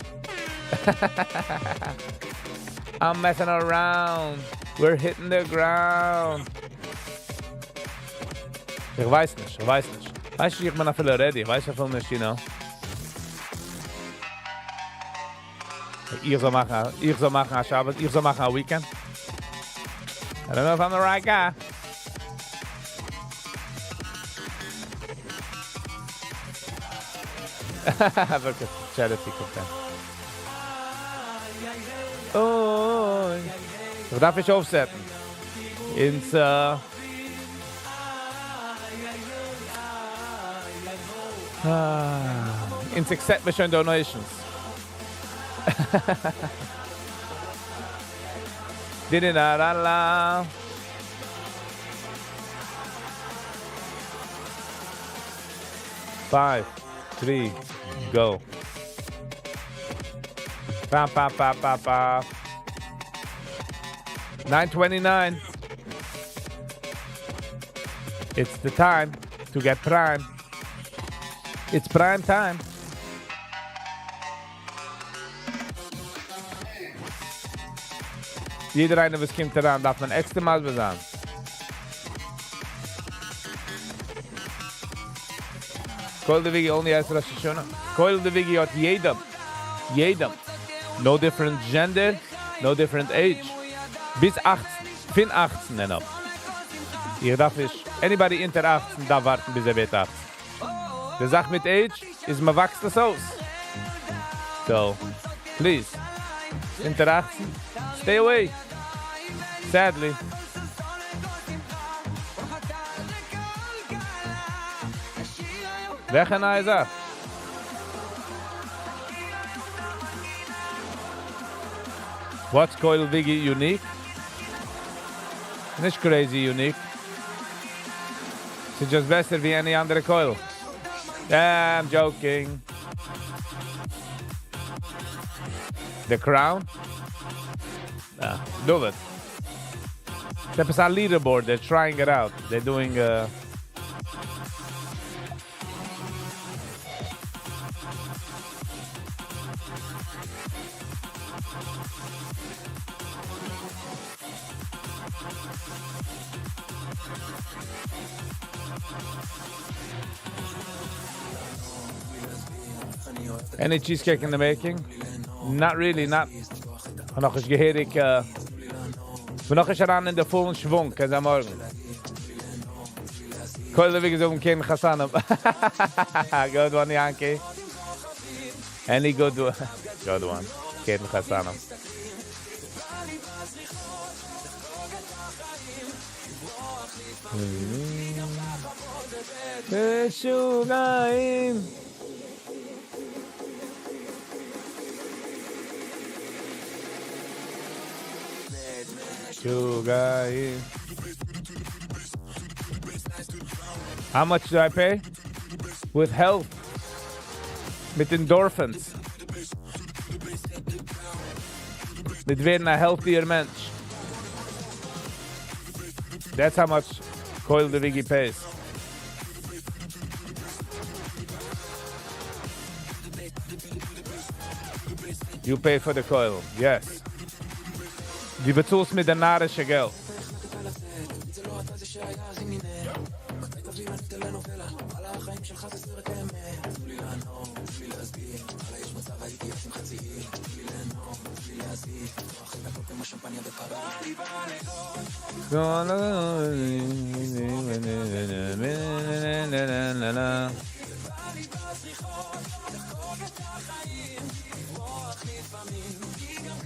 I'm messing around. We're hitting the ground. איך ווייס נישט, איך ווייס נישט. ווייסט איך בין אפילו ready. איך ווייס אפילו נישט, you know. איך זאל מאכן, איך זאל מאכן א שבת, איך זאל מאכן א weekend. I don't know if I'm the right guy. Wirklich, Charity campaign. אוי. איך דארף מיך אויפסעטן. אונז, אונז accept מיר שוין donations. Di-di-da-da-la. Five, three, go. Pa, pa, pa, pa, pa. 929. It's the time to get prime. It's prime time. יעדער איינער, וואס קומט אריין, דארף מען עקסטער מסביר זיין. Koil de Vigi only has Rosh Hashanah. Koil de Vigi האט יעדעם. יעדעם. No different gender, no different age. ביז 18. פון 18 and up. איר דארף נישט, anybody אונטער 18 דארף ווארטן ביז ער ווערט 18. די זאך מיט age איז מען וואקסט עס אויס. So, please. אונטער 18, stay away. Sadly. וועלכע נייע זאך? What's Koil Vigi unique? נישט crazy unique. ס'איז just בעסער ווי any אנדערע כולל. Yeah, I'm joking. The Crown? Ah, do it. There's a leaderboard. They're trying it out. They're doing. Any cheesecake in the making? Not really, not. נאך נישט געהעריג, בין נאך נישט אריין אין די פולן שוואונג, קען זיין מארגן. Koil de Vigi זאגן קרן חתנים. Good one, Yankee. Any good one. Good one. קרן חתנים. משוגעים. משוגעים. How much do I pay? With health. מיט endorphins. מיט ווערן א healthier מענטש. That's how much Koil de Vigi pays. You pay for the koil, yes. דו באצאלסט מיט די נארישע געלט.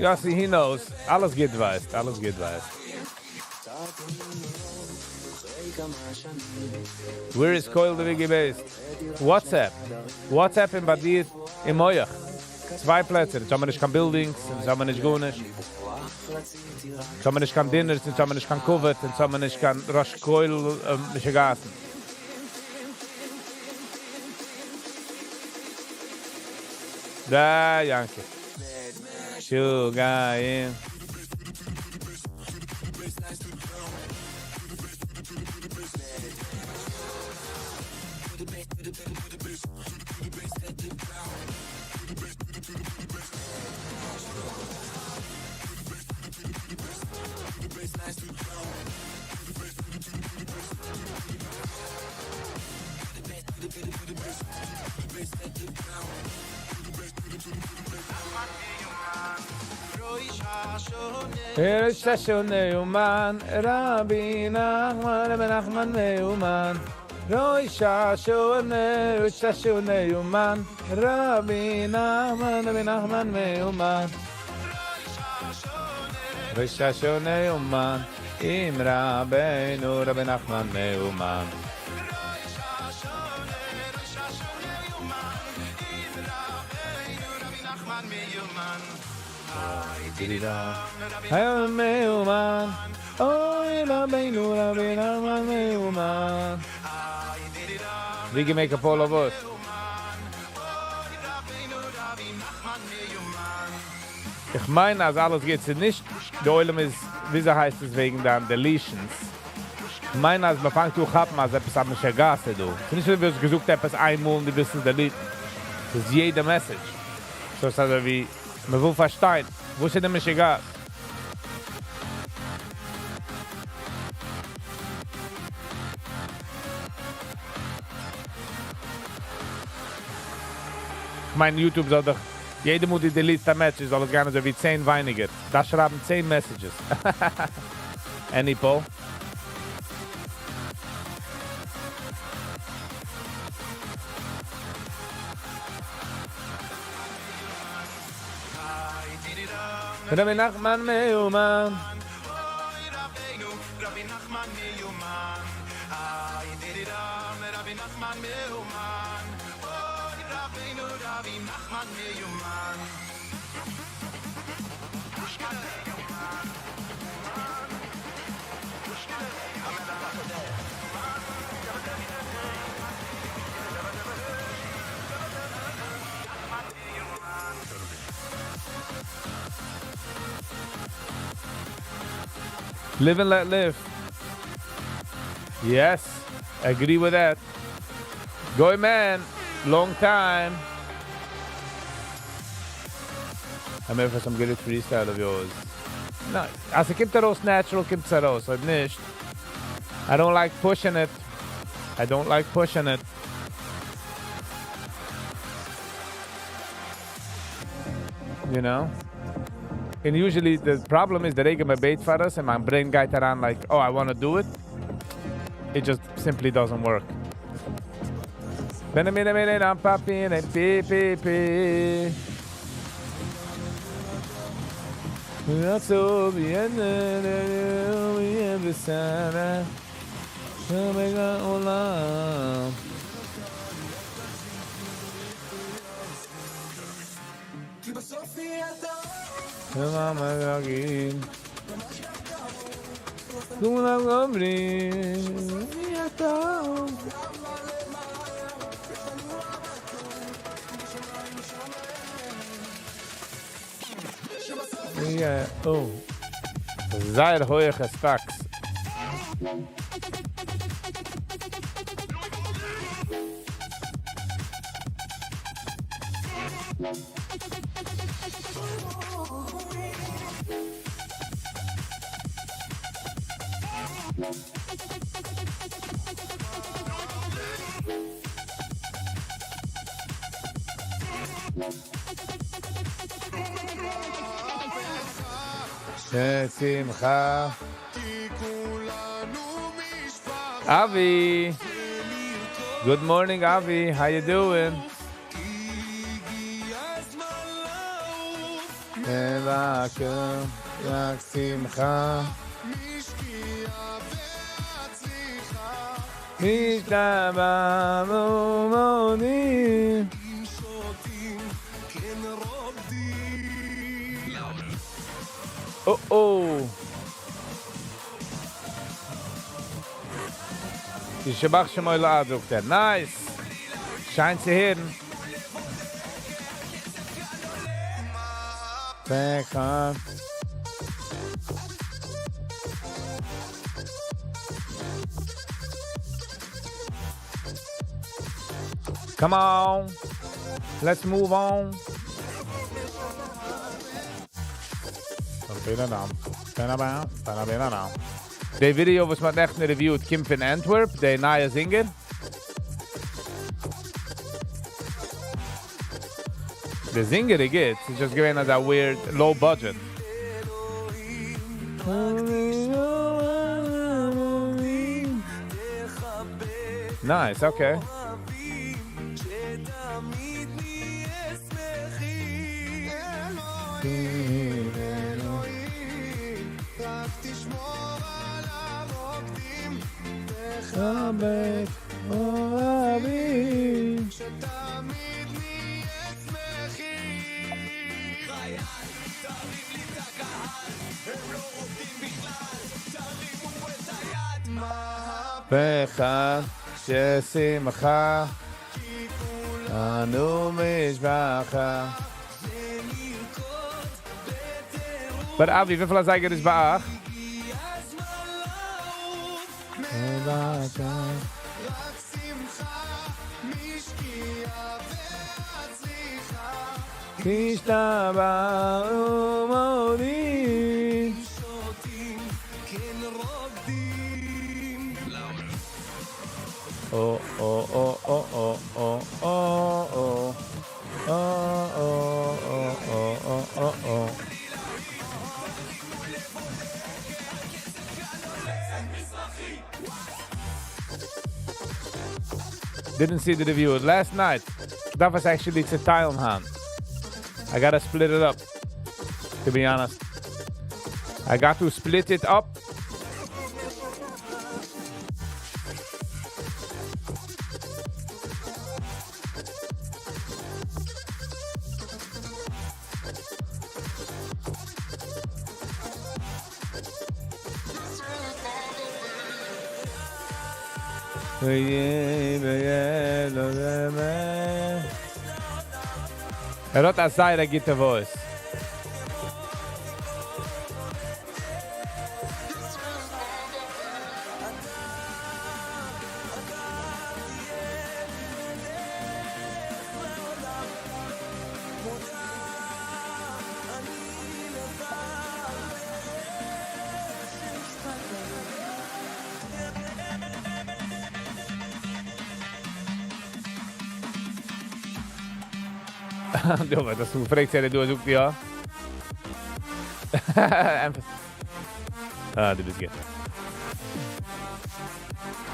Yossi, he knows. אלעס גוט ווייסט, אלעס גוט ווייסט. Where is Koil the Wiggy based? WhatsApp. WhatsApp אינוואדירט אין מוח. צוויי פלעצער. אונז האבן נישט קיין buildings, אונז האבן נישט גארנישט. אונז האבן נישט קיין dinners, אונז האבן נישט קיין כבוד, אונז האבן נישט קיין ראש כולל משוגעת'ן. די יענקי. משוגעים. ראש השנה אומן, רבי נחמן, רבי נחמן מאומן. ראש השנה, ראש השנה אומן, רבי נחמן, רבי נחמן מאומן. ראש השנה אומן, עם רבינו, רבי נחמן מאומן. מאומן, אוי רבינו, רבי נחמן מאומן. We can make a poll of us. איך מיין, אז אלעס גייט צו נישט, דער עולם איז, וויאזוי הייסט עס וועגן דיין deletions. איך מיין, אז מען פאנגט אן כאפן, אז עפעס א משוגעת איז דא. ס'איז נישט ווי דו האסט געזאגט עפעס איינמאל און דו ווילסט עס delete ן. ס'איז יעדע message. So ס'איז אזוי ווי, מען וויל פארשטיין, וואס איז די משוגעת? כ'מיין YouTube זאל דאך יעדע מאל דו delete סט א message זאל עס גיין אזוי ווי 10 ווייניגער. דארפסט שרייבן 10 messages. Any poll? רבי נחמן מאומן. Live and let live. Yes, agree with that. Goy man, long time. I'm here for some good freestyle of yours. Nice. אז ס'קומט ארויס natural, קומט עס ארויס. אויב נישט, I don't like pushing it. I don't like pushing it. You know? And usually the problem is the רגע מען בעט פאר עס און מיין brain גייט אריין like, "Oh, I want to do it." It just simply doesn't work. Bene mene mene nam papi ne pi pi pi. So wie besana. עולם. מה מרגים? כולם אומרים, מי אתה? Yeah, oh. זייער הויכע stocks. שמחה. Avi. Good morning, Avi. How you doing? רק שמחה. Oh oh. ישתבח שמו לעד זאגט ער. Nice! שיין צו הערן. Back on. Come on. Let's move on. די video וואס מ'האט נעכטן reviewed קומט פון Antwerp, די נייע singer. די singer איז גוט, ס'איז just געווען אזא weird low budget. Nice, okay. ששמחה אנו משפחה. But Avi, וויפיל אזייגער איז ביי אייך? Oh, oh, oh, oh, oh, oh, oh, oh. Oh, oh, oh, oh, oh, oh, oh. Didn't see the review last night. דארף עס actually צעטיילן היינט. I gotta split it up. To be honest. I got to split it up. ער האט א זייער א גוטע voice. דו, דאס דו פרעגסט ער, דו זאגסט יא. אה, דו ביסט גוט.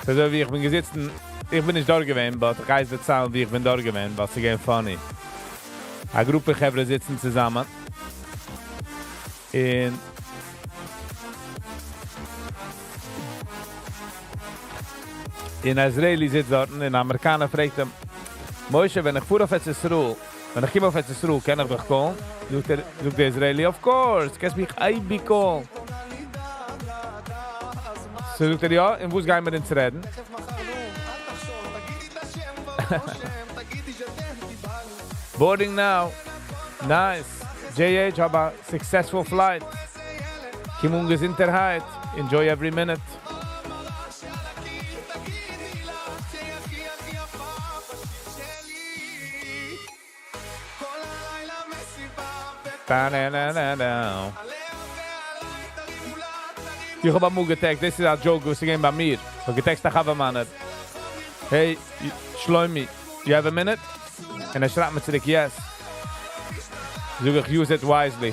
אזוי ווי איך בין געזיצן, איך בין נישט דארט געווען, but איך גיי עס דערציילן ווי איך בין דארט געווען, ווייל ס'איז געווען funny. א גרופע חברה זיצן צוזאמען. און און א Israeli זיצט דארטן, און א אמעריקאנער פרעגט אים, משה, ווען איך פאר אויף ארץ ישראל, ווען איך קום אויף ארץ ישראל, קען איך דיך call ן? זאגט ער, זאגט דער Israeli, of course, קענסט מיך אייביג call ן. So זאגט ער, יא, און וואס גייען מיר אונז רעדן? Boarding now. Nice. JH, האב א successful flight. קום אן געזונטערהייט. Enjoy every minute. איך האב אמאל געטעקסט, דאס איז א joke וואס איז געווען ביי מיר. איך האב געטעקסט א חבר מיינער, Hey, שלומי, you have a minute? און ער שרייבט מיר צוריק, yes. זאג איך, use it wisely.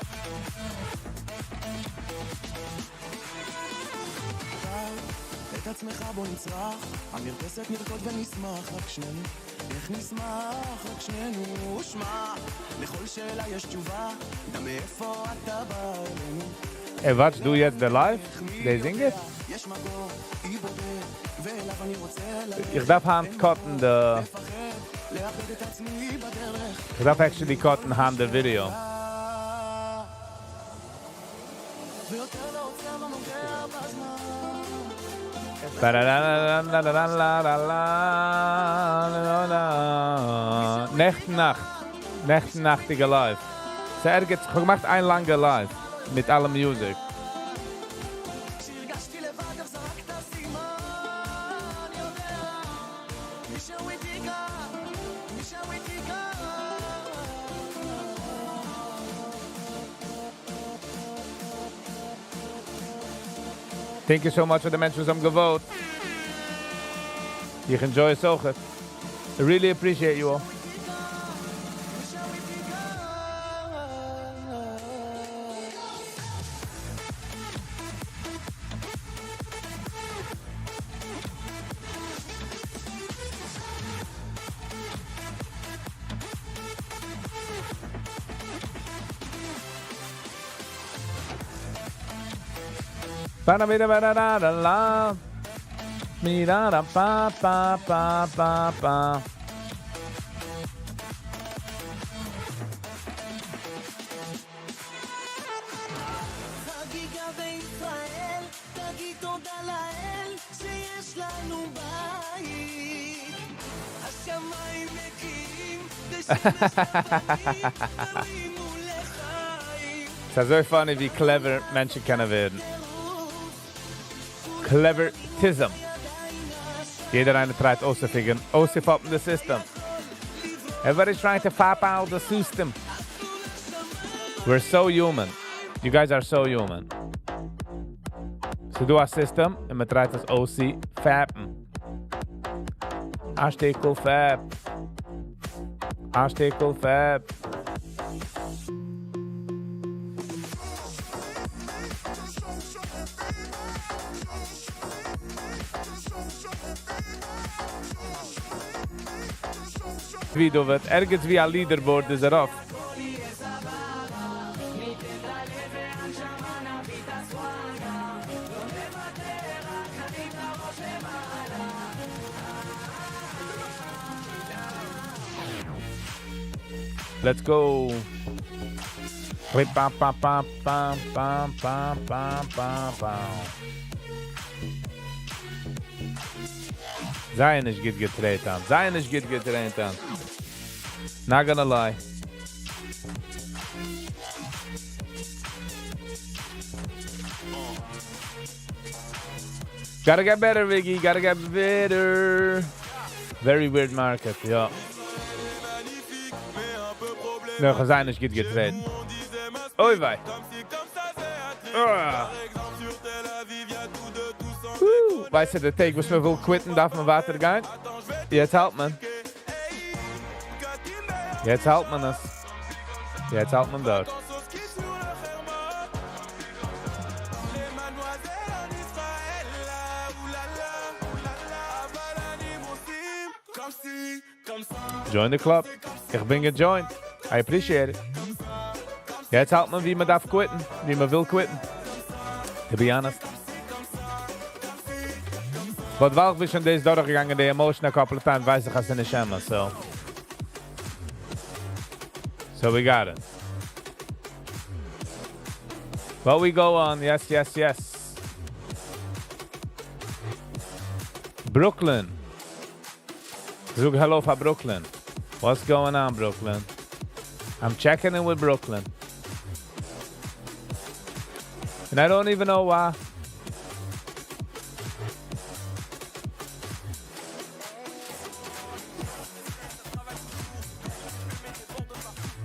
ער watch ט דא יעצט די live? די זינגער? איך דארף היינט cut ן די... איך דארף actually cut ן היינט די video. נעכטן נאכט, נעכטן נאכטיגע live. ס'ערגעץ, איך האב געמאכט איין לאנגע live מיט אלע music. Thank you so much פאר די מענטשן וואס האבן גע vote. איך enjoy עס אויך. I really appreciate you all. Ba-da-bi-da-ba-da-da-da-la. Mi-da-da-ba-ba-ba-ba-ba. ס'איז אזוי funny ווי clever מענטשן קענען ווערן. Clevertism. יעדער איינער try ט אויסצו figure ן, אויסצופאפן די system. Everybody's trying to fap out the system. We're so human. You guys are so human. ס'דא א system און מען try ט עס אויסצופאפן. א שטיקל פאפ. א שטיקל פאפ. ווי דוד, ערגעץ ווי א leaderboard איז ער אויף. Let's go. Pa pa pa pa pa pa pa pa pa. זייער נישט גוט גע trade היינט. זייער נישט גוט גע trade היינט. Not gonna lie. Gotta get better, Viggy. Gotta get better. Very weird market, יא. נאר, איך זייער נישט גוט גע trade. אוי וויי. Ah. ווייסטו, די טעג, וואס מען וויל quit ן, דארף מען ווייטער גיין? יעצט האלט מען. יעצט האלט מען עס. יעצט האלט מען דארט. Join the club. איך בין גע joined. I appreciate it. יעצט האלט מען, ווי מען דארף quit ן, ווי מען וויל quit ן. To be honest. But ווייל איך בין שוין דאס דורכגעגאנגען, די emotion a couple of times, ווייס איך, אז ס'איז נישט אמת, so. So we got it. But we go on, yes. Brooklyn. זאג hello פאר Brooklyn. What's going on, Brooklyn? I'm checking in with Brooklyn. And I don't even know why.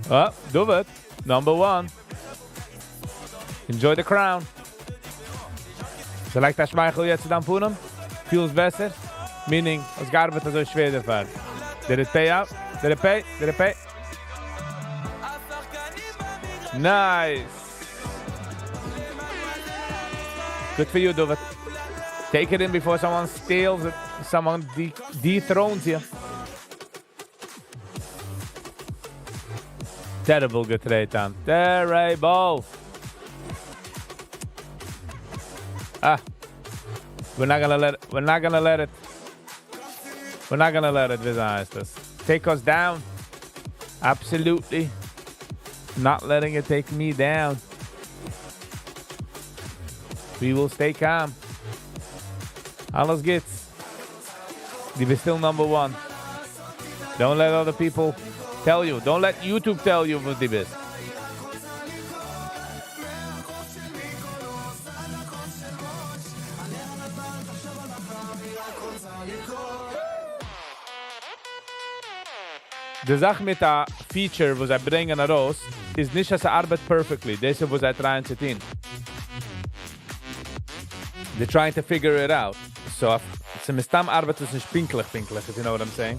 Oh, do it. Number one. Enjoy the crown. ס'לייגט א שמייכל יעצט דיין פנים? פילסט בעסער? Meaning, האסט געארבעט אזוי שווער דערפאר. Did it pay out? Did it pay? Did it pay? Nice. Good for you, David. Take Take it in before someone steals it, someone dethrones you. Terrible געטרעידט היינט. Terrible! Ah. We're not gonna let it, we're not gonna let it. We're not gonna let it, וויאזוי הייסט עס? Take us down. Absolutely. Not letting it take me down. We will stay calm. אלעס גוטס. דו ביסט still number one. Don't let other people tell you. Don't let YouTube tell you וואס דו ביסט. די זאך מיט א feature וואס זיי ברענגען ארויס איז נישט אז ס'ארבעט perfectly, דאס איז וואס זיי טרייען צו טון. They're trying to figure it out. So, ס'מסתם ארבעט עס נישט פונקטליך פונקטליך, if you know what I'm saying.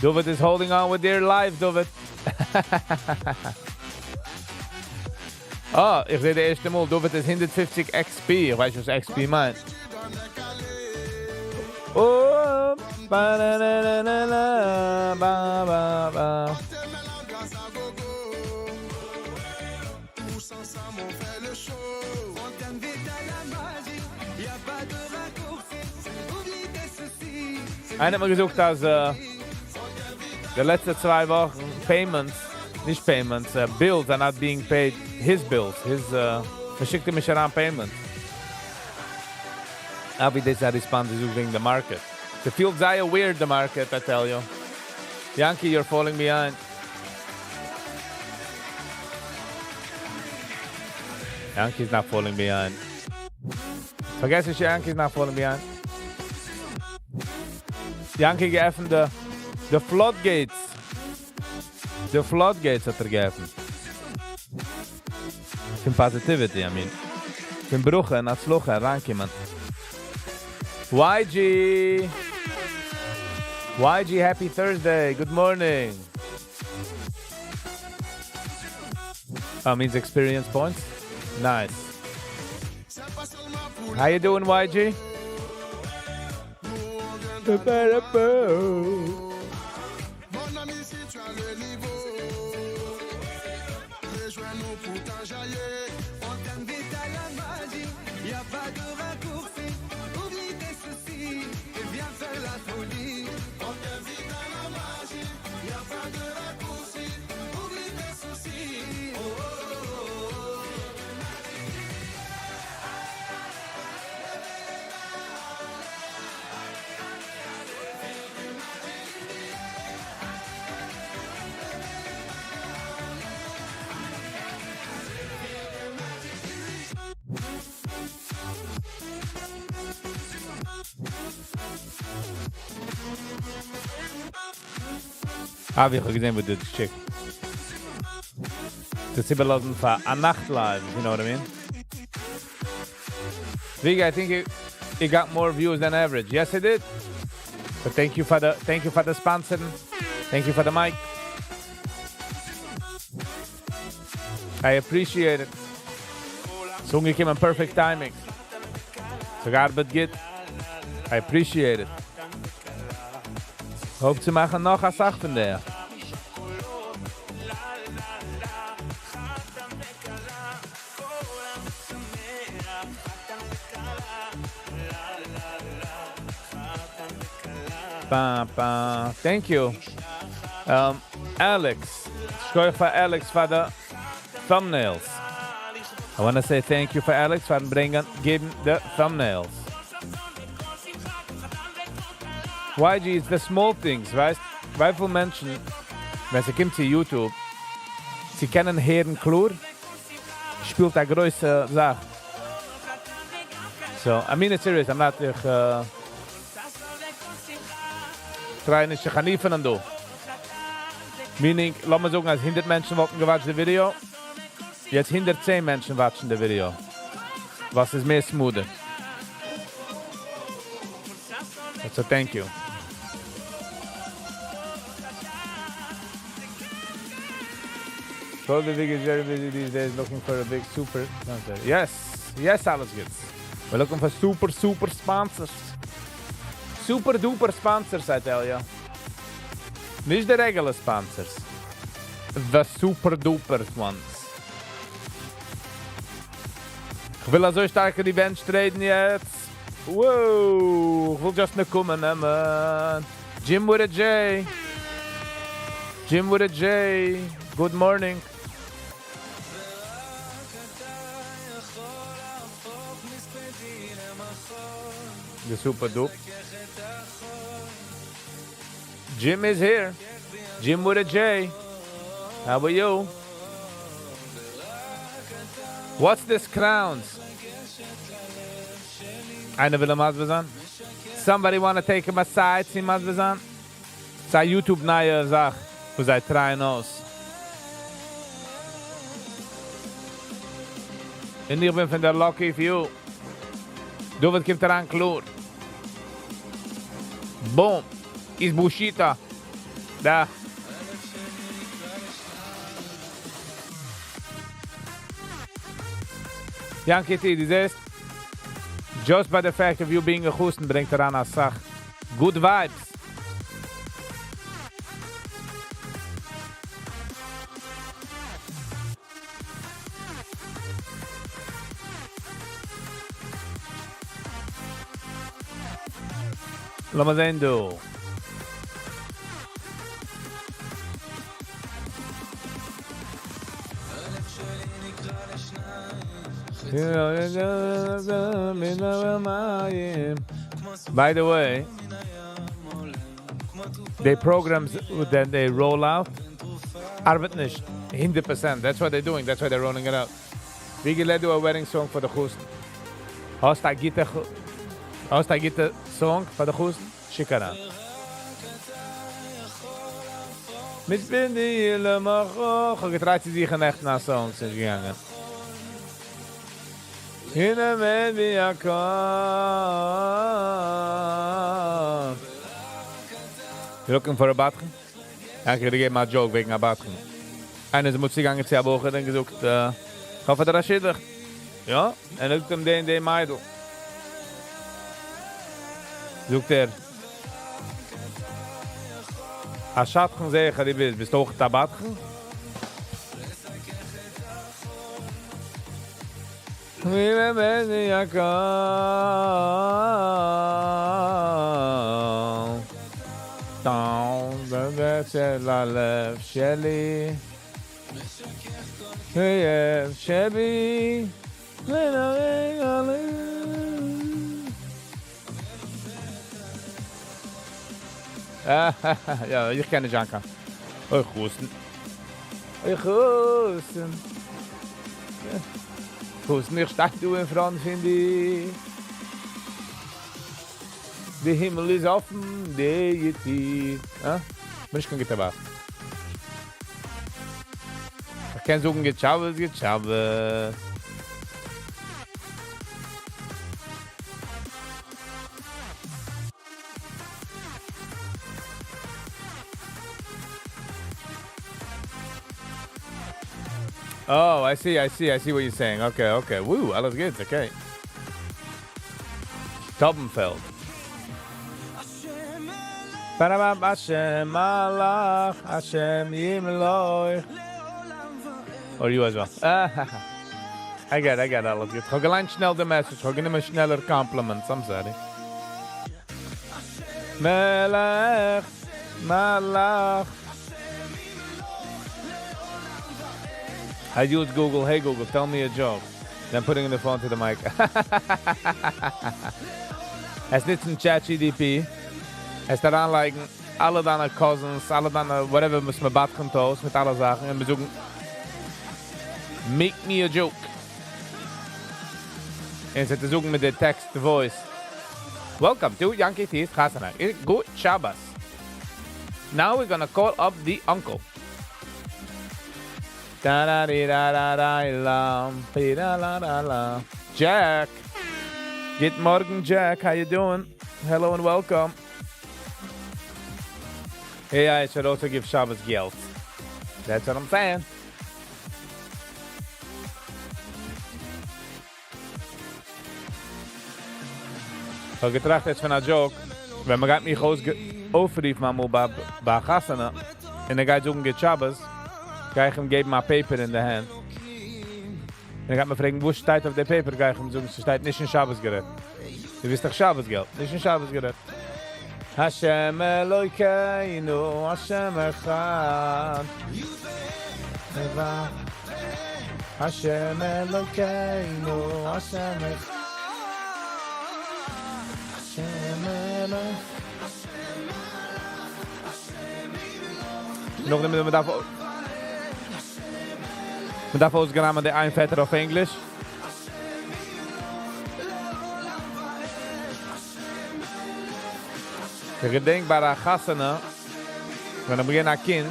David is holding on with dear life, David. אה, איך זע די ערשטע מאל, David איז 150 XP. איך ווייס נישט וואס XP מיינט. Oh, ba na na na na na, ba ba ba. איינער האט מיר געזאגט אז די לעצטע צוויי וואכן payments, נישט payments, bills are not being paid, his bills, his, פארשיקט ער מיך אריין payments. אבי דאס איז א response זאגט וועגן די market. ס'פילט זייער weird די market, I tell you. Yankee, you're falling behind. Yankee is not falling behind. פארגעס נישט, Yankee is not falling behind. Yankee געעפנט the, the floodgates. The floodgates האט ער געעפנט. פון positivity, I mean. פון ברכה און הצלחה אריינקומען. YG! YG, happy Thursday. Good morning. Oh, means experience points? Nice. How you doing, YG? האב איך געזען, וואו דו שיקסט. דאס איבערלאזן פאר א נאכט live, you know what I mean? Vig, I think it got more views than average. Yes, it did. But thank you for the sponsoring. Thank you for the mic. I appreciate it. ס'איז אנגעקומען perfect timing. ס'געארבעט גוט. I appreciate it. Hope צו מאכן נאך א סאך פון דער. Ba, ba. Thank you. Alex. שכוח פאר Alex פאר די thumbnails. I want to say thank you for Alex פארן ברענגען, געבן the thumbnails. YG is the small things, ווייסט? וויפיל מענטשן, ווען ס'קומט צו YouTube, זיי קענען הערן קלאר, שפילט א גרויסע זאך. So, I mean it serious, I'm not, איך try נישט צו חניפענען דא. Meaning, לאמיר זאגן, אז 100 מענטשן וואלטן געוואטשט די ווידעא, יעצט 110 מענטשן וואטשן די ווידעא. וואס איז מער smoother? So thank you. Totally is very busy these days looking for a big super sponsor. Yes, yes, אלעס גוטס. We're looking for super, super sponsors. Super duper sponsors, I tell you. נישט די regular sponsors. The super duper ones. איך וויל אזוי שטארק revenge trade ן יעצט. Wow, איך וויל just נקמה נעמען. Jim with a J. Jim with a J. Good morning. The super dupe. Jim is here. Jim with a J. How are you? What's this crowns? איינער וויל אים מסביר זיין? Somebody wanna take him aside, צו מסביר זיין? ס'איז א YouTube נייע זאך, וואס זיי try ען אויס. און איך בין פון די lucky few. דוד קומט אריין קלאר. Boom. איז בושיטא. דא. Yankee T, דו זעסט? Just by the fact of you being a חתן ברענגט אריין א סאך good vibes. לאמיר זען דא. By the way, די programs that they roll out ארבעט נישט 100%. That's what they're doing. That's why they're rolling it out. ווי געלערנט דו א wedding song פאר די חתן? האסט א גוטע האסט א גוטע song פאר די חתן? שיק אריין. מספדי למחר. כ'האב גע try ט צו זוכן נעכטן א song, ס'נישט געגאנגען. הנה מביא הכל. You looking for a בדחן? איך וועל דיר געבן א joke וועגן א בדחן. איינער איז אמאל צוגעגאנגען צו א בחור און געזאגט, איך האב פאר דיר א שידוך. יא? ער זאגט אים די און די מיידל. זאגט ער, א שדכן זעה איך אז דו ביסט, ביסט אויך א בדחן? לב שלי שבי יא, איך קען נישט אנקאן. אוי חתן. אוי חתן. חתן, איך שטיי דא אין front פון דיר. די הימל איז אפן, די טיר. אה? בין נישט קיין גוטער בדחן. איך קען זאגן גוט שבת, גוט שבת. Oh, I see, I see, I see what you're saying. Okay, okay. Woo, אלעס גוט, okay. Taubenfeld. Parabam השם מלך, השם ימלוך. Or you as well. I got אלעס גוט. איך האב געליינט שנעל די message. איך האב גענומען שנעלער compliments. I'm sorry. מלך, מלך. I use Google. Hey Google, tell me a joke. Then putting the phone to the mic. עס נוצן ChatGPT. עס אריינלייגן אלע דיינע cousins, אלע דיינע whatever וואס מען בדחנ'ט אויס מיט אלע זאכן און מיר זאגן make me a joke. און עס וועט זאגן מיט די text voice. Welcome to Yankee T's חתונה. גוט שבת. Now we're gonna call up the uncle. Da da da da da la da la la la. Jack. גוט מארגן, Jack. How you doing? Hello and welcome. Hey, I should also give Shabbos געלט. That's what I'm saying. כ'האב געטראכט יעצט פון א joke, ווען מ'גייט מיך אויפרופן אמאל ביי א חתונה, און ער גייט זאגן גוט שבת, גיי איך אים געבן א paper אין די הענט, און ער גייט מיר פרעגן וואס שטייט אויף די paper, גיי איך אים זאגן ס'שטייט נישט אין שבת גערעדט. דו ווילסט דאך שבת געלט, נישט אין שבת גערעדט. השם אלוקינו השם אחד. השם אלוקינו השם אחד. השם אלוקינו. נאכדעם ווען מ'דארף מ'דארף אויסגראמען די איין פעטער אויף ענגליש. איך געדענק ביי א חתונה ווען איך בין געווען א קינד,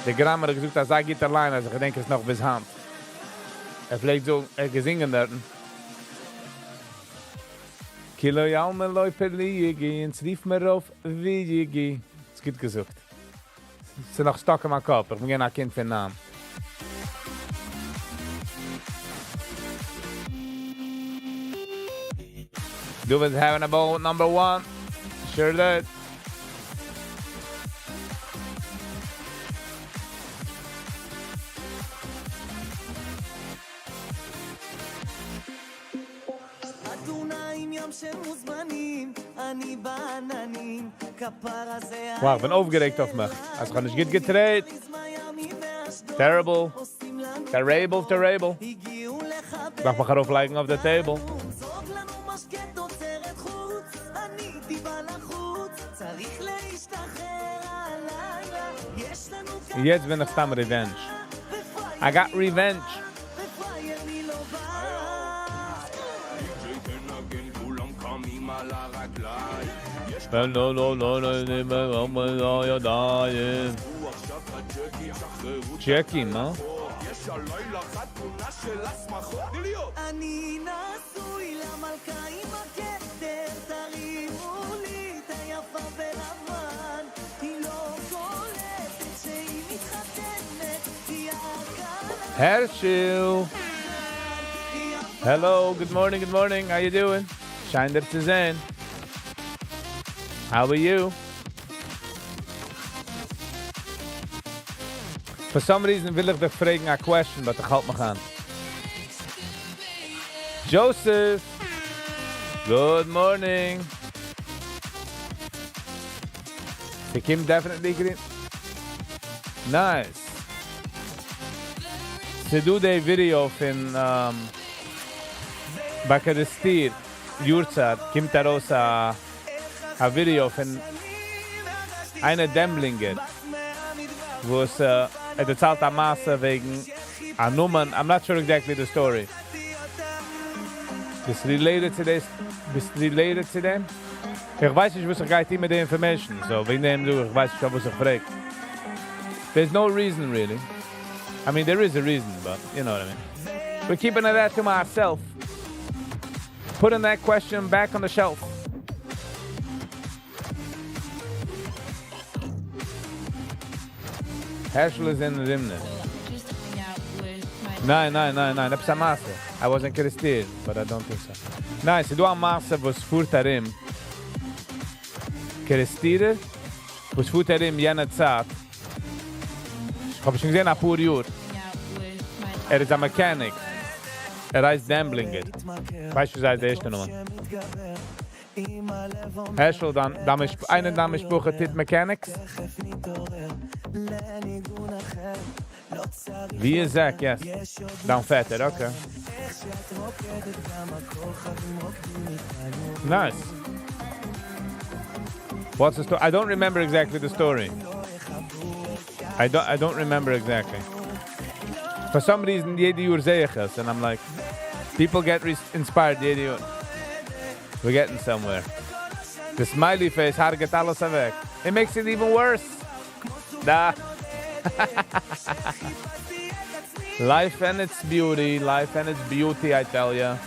דער גראמער האט געזאגט אזא גוטע line אז איך געדענק עס נאך ביז היינט. ער פלעגט זאגן, ער האט געזינגען דארטן. כולי עלמא לא פליגי, אונז רוף מיר אויף ויגי. האסט גוט געזאגט. ס'איז נאך stuck אין מיין קאפ, איך בין געווען א קינד פון 9. David's having a ball with number one. Sure did. Wow, איך בין אויפגערעגט אויף מיך, אז איך האב נישט גוט גע trade. Terrible. Terrible, terrible. דארף מיך ארויפלייגן אויף די table. יעצט בין איך סתם revenge. I got revenge. צ'קים, הא? Herschel! Hello, good morning, good morning. How you doing? שיין דיר צו זען. How are you? For some reason וויל איך דיך פרעגן א question, but איך האלט מיך איין. Joseph! Good morning! ס'קומט definitely green. Nice. ס'דא די ווידעא פון ביי קערעסטיר יארצייט קומט ארויס א א ווידעא פון איינער דעמבלינגער וואס ער דערציילט א מעשה וועגן א נאמען, I'm not sure exactly the story. ביסט related צו דאס? ביסט related צו דעם? איך ווייס נישט וואס איך גיי טון מיט די information, so וועגן דעם זאג איך איך ווייס נישט אויף וואס איך פרעג. There's no reason really. I mean there is a reason but you know what I mean. We're keeping that to myself. Putting that question back on the shelf. הערשל איז אין רימניץ. ניין ניין ניין ניין, עפעס א מעשה. I was אין קערעסטיר, but I don't think so. ניין, ס'איז דא א מעשה וואס פארט ארום קערעסטירער, וואס פארט ארום יענע צייט. כ'האב עס שוין געזען אפאר יאר. ער איז א mechanic. ער הייסט דעמבלינגער. כ'ווייס נישט ווי אזוי די ערשטע נאמען. הערשל, דיין איינער אין דיין משפחה טוט mechanics? ווי איז זעק? Yes. דיין פעטער, okay. Nice. What's the story? I don't remember exactly the story. I don't remember exactly. For some reason, יעדע יאר זע איך עס, and I'm like, people get inspired יעדע יאר. We're getting somewhere. The smiley face הרג'ט אלעס אוועק. It makes it even worse. Da. Life and its beauty, life and its beauty, I tell ya.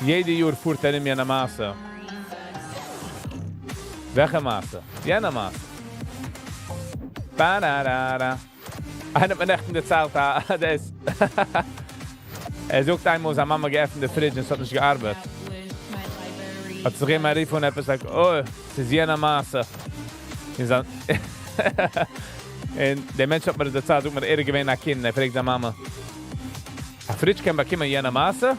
יעדע יאר פארט ארום יענע מעשה. וועלכע מעשה? יענע מעשה. Ba-da-da-da. איינער האט מיר נעכטן דערציילט, א, דאס. ער זאגט איינמאל, זיין מאמע געעפנט די fridge און עס האט נישט געארבעט. האט זיך אים א רוף אן עפעס like, אוי, ס'איז יענע מעשה. און זיין און דער מענטש האט מיר עס דערציילט, זאגט מיר, ער איז געווען א קינד, ער פרעגט זיין מאמע, א fridge קען באקומען יענע מעשה?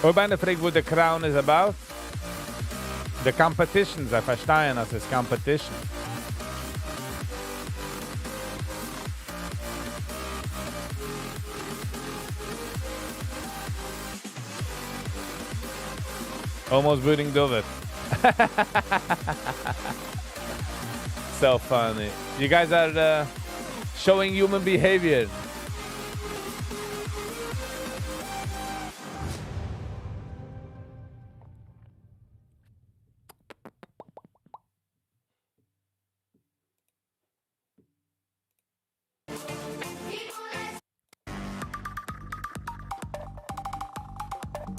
אויב איינער פרעגט וואס די crown איז about, די competition, זיי פארשטייען אז ס'איז competition. Almost booting David. So funny. You guys are showing human behavior.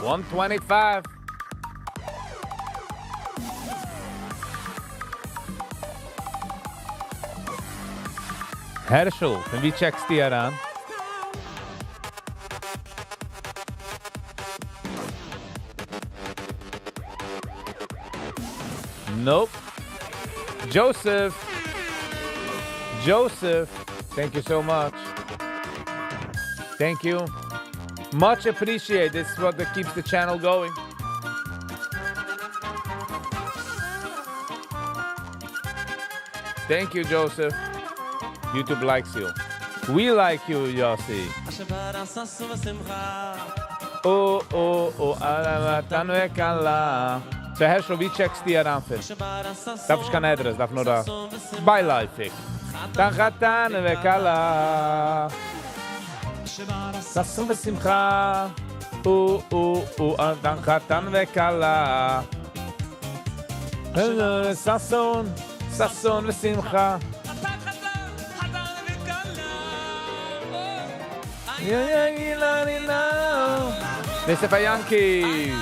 125. Herschel, פון וואו check סטו אריין? Nope. Joseph. Joseph. Thank you so much. Thank you. Much appreciated. This is what that keeps the channel going. Thank you, Joseph. YouTube likes you. We like you, Yossi. Oh, oh, oh, So Herschel, וואו check סטו אריין פון? דארף איך קיין address, דארף נאר דא. ביילייפיג. חתן וכלה. ששון ושמחה. או, או, או, חתן וכלה. ששון, ששון ושמחה. יא יא יא יא. Mr. Yankee.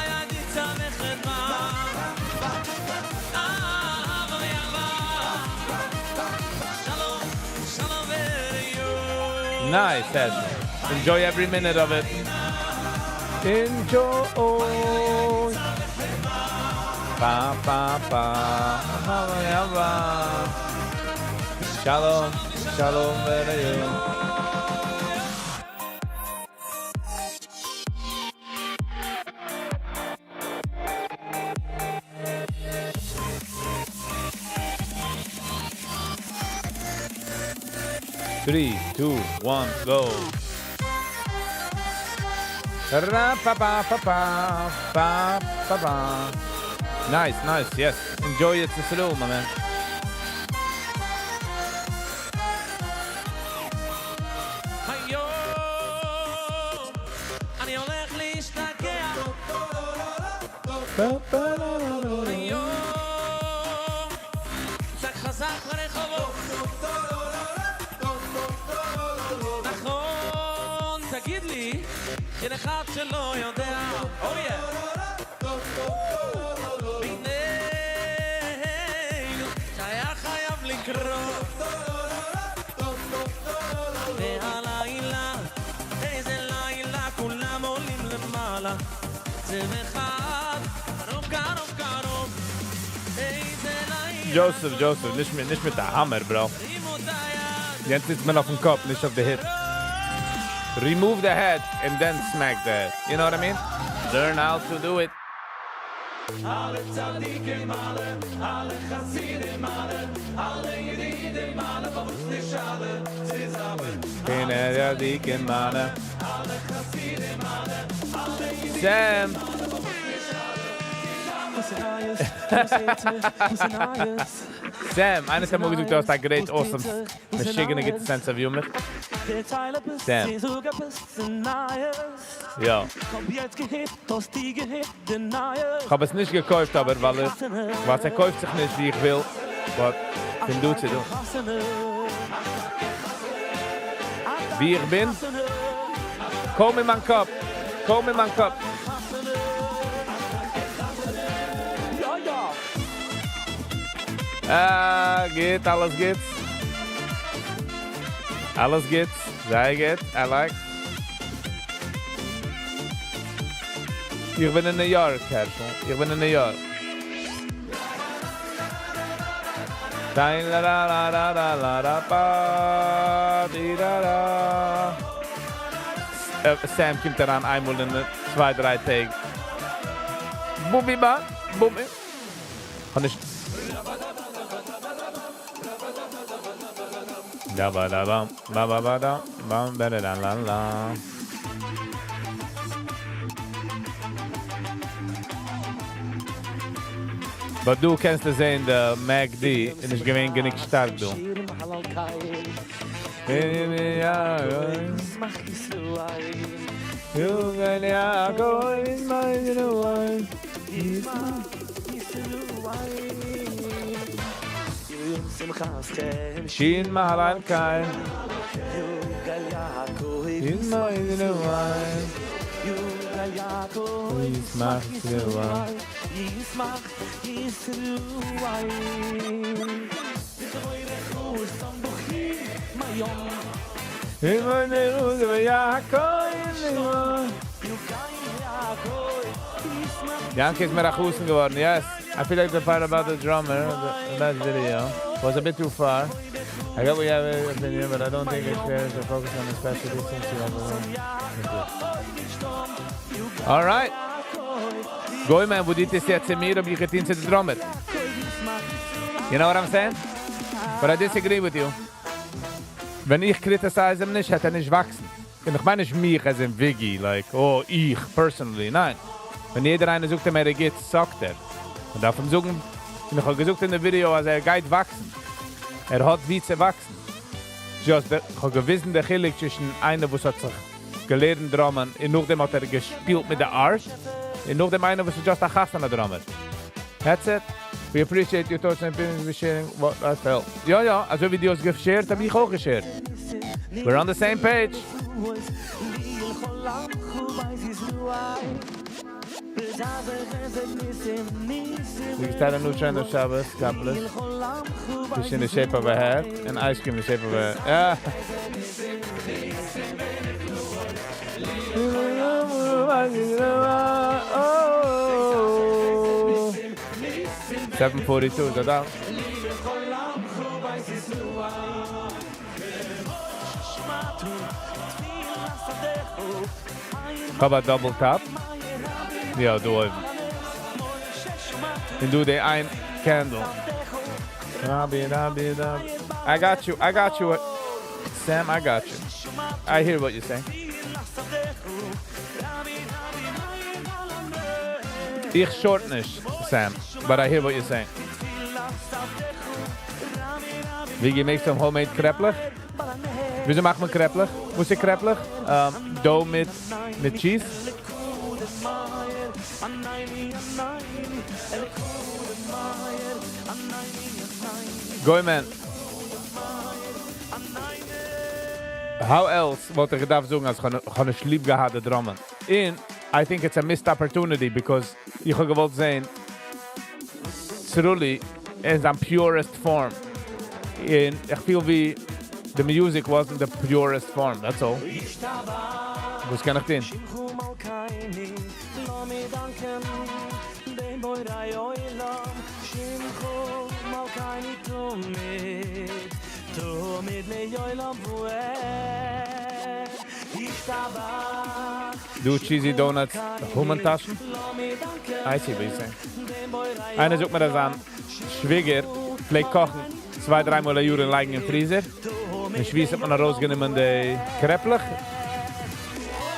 Nice, Herschel. Enjoy every minute of it. Enjoy. Pa pa pa. שלום, שלום ורעות. 3, 2, 1, go. Ra pa pa pa pa pa pa pa. Nice, nice, yes. Enjoy it, Cicero, my man. היום אני הולך להשתגע היום צעק חזק ברחובות נכון, תגיד לי אין אחד שלא יודע oh yeah בינינו שהיה חייב לקרות והלילה, איזה לילה, כולם עולים למעלה זה אחד, קרוב, קרוב, קרוב איזה לילה Joseph, Joseph, נישט מיט די hammer, bro. הרימו את היד יענץ זיצט מען אויפן קאפ, נישט אויף די head. Remove the head and then smack the head. You know what I mean? Learn how to do it. אלע צדיקים אלע, אלע חסידים אלע, אלע ידידים אלע, פארוואס נישט אלע צוזאמען? הנה צדיקים אלע. Sam. Sam, איינער האט אמאל געזאגט דו האסט א great awesome משוגענע גוטע sense of humor. Sam. יא. כ'האב עס נישט געקויפט אבער ווייל איך ווייל ס'קויפט זיך נישט ווי איך וויל but פון דא צו דא. ווי איך בין? קוים אין מיין קאפ. קוים אין מיין קאפ. אה, גוט, אלעס גוט. אלעס גוט. זייער גוט. I like. איך בין אין New York, הערשל. איך בין אין New York. דיין la la la la la la la ba di da da. Sam קומט אריין איינמאל אין צוויי, דריי טעג. בומי ba, בומי. קען נישט. Da ba da bam, ba ba ba da, bam ba da da la la. But דו קענסט זען, די MACD איז נישט געווען גענוג שטארק דא. שין מהלל קאי. אין מיין ישמח ישראל. אין מיין Yankee איז מיר א חתן געווארן, yes. I feel like the part about the drummer, the last video, was a bit too far. I got we have an opinion, but I don't think it's fair to focus on the specialty since you have a All right. Goy man, וואו דיט איז יעצט מיר, אבער איך געטון צו די drummer. You know what I'm saying? But I disagree with you. ווען איך criticize אים נישט, וועט ער נישט וואקסן. און איך מיין נישט מיך as in Viggy, like, oh, איך personally. ניין. ווען יעדער איינער זאגט אים, ער גייט, זאגט ער. מען דארף אים זאגן, און איך האב געזאגט אין די video, אז ער גייט וואקסן. ער האט ווי צו וואקסן. Just, איך האב געוויזן דער חילוק צווישן איינער, וואס האט זיך געלערנט drummen, און נאכדעם האט ער געשפילט מיט די art, און נאכדעם איינער, וואס איז just א חתונה drummer. That's it. We appreciate your thoughts and opinions for sharing what I felt. יא, יא, אזוי ווי דו האסט גע shared, האב איך אויך גע shared. We're on the same page. We start a new trend of Shabbos, couplets. Fish in the shape of a hat and ice cream in the shape of a... Yeah. Oh. 742 איז ער דא. כ'האב א double tap. יא, דא אויבן. און דא די איין candle. רבי, רבי, רבי. I got you, I got you. Sam, I got you. I hear what you're saying. איך short נישט, Sam, but I hear what you're saying. ווי מאכסטו homemade קרעפלעך? וויאזוי מאכט מען קרעפלעך? וואס איז קרעפלעך? Dough מיט, מיט cheese? Goy man. How else וואלט איך געדארפט זאגן, אז איך האב נישט ליב געהאט די drummer? און I think it's a missed opportunity because איך האב געוואלט זען Sruli in זיין purest form. און איך feel ווי the music wasn't the purest form, that's all. וואס קען איך טון? דו cheesy donuts, המן טאשן? I see what you're saying. איינער זאגט מיר, אז זיין שוויגער פלעגט קאכן צוויי, דריי מאל א יאר און לייגן אין freezer. און שבועות האט מען ארויסגענומען די קרעפלעך. ער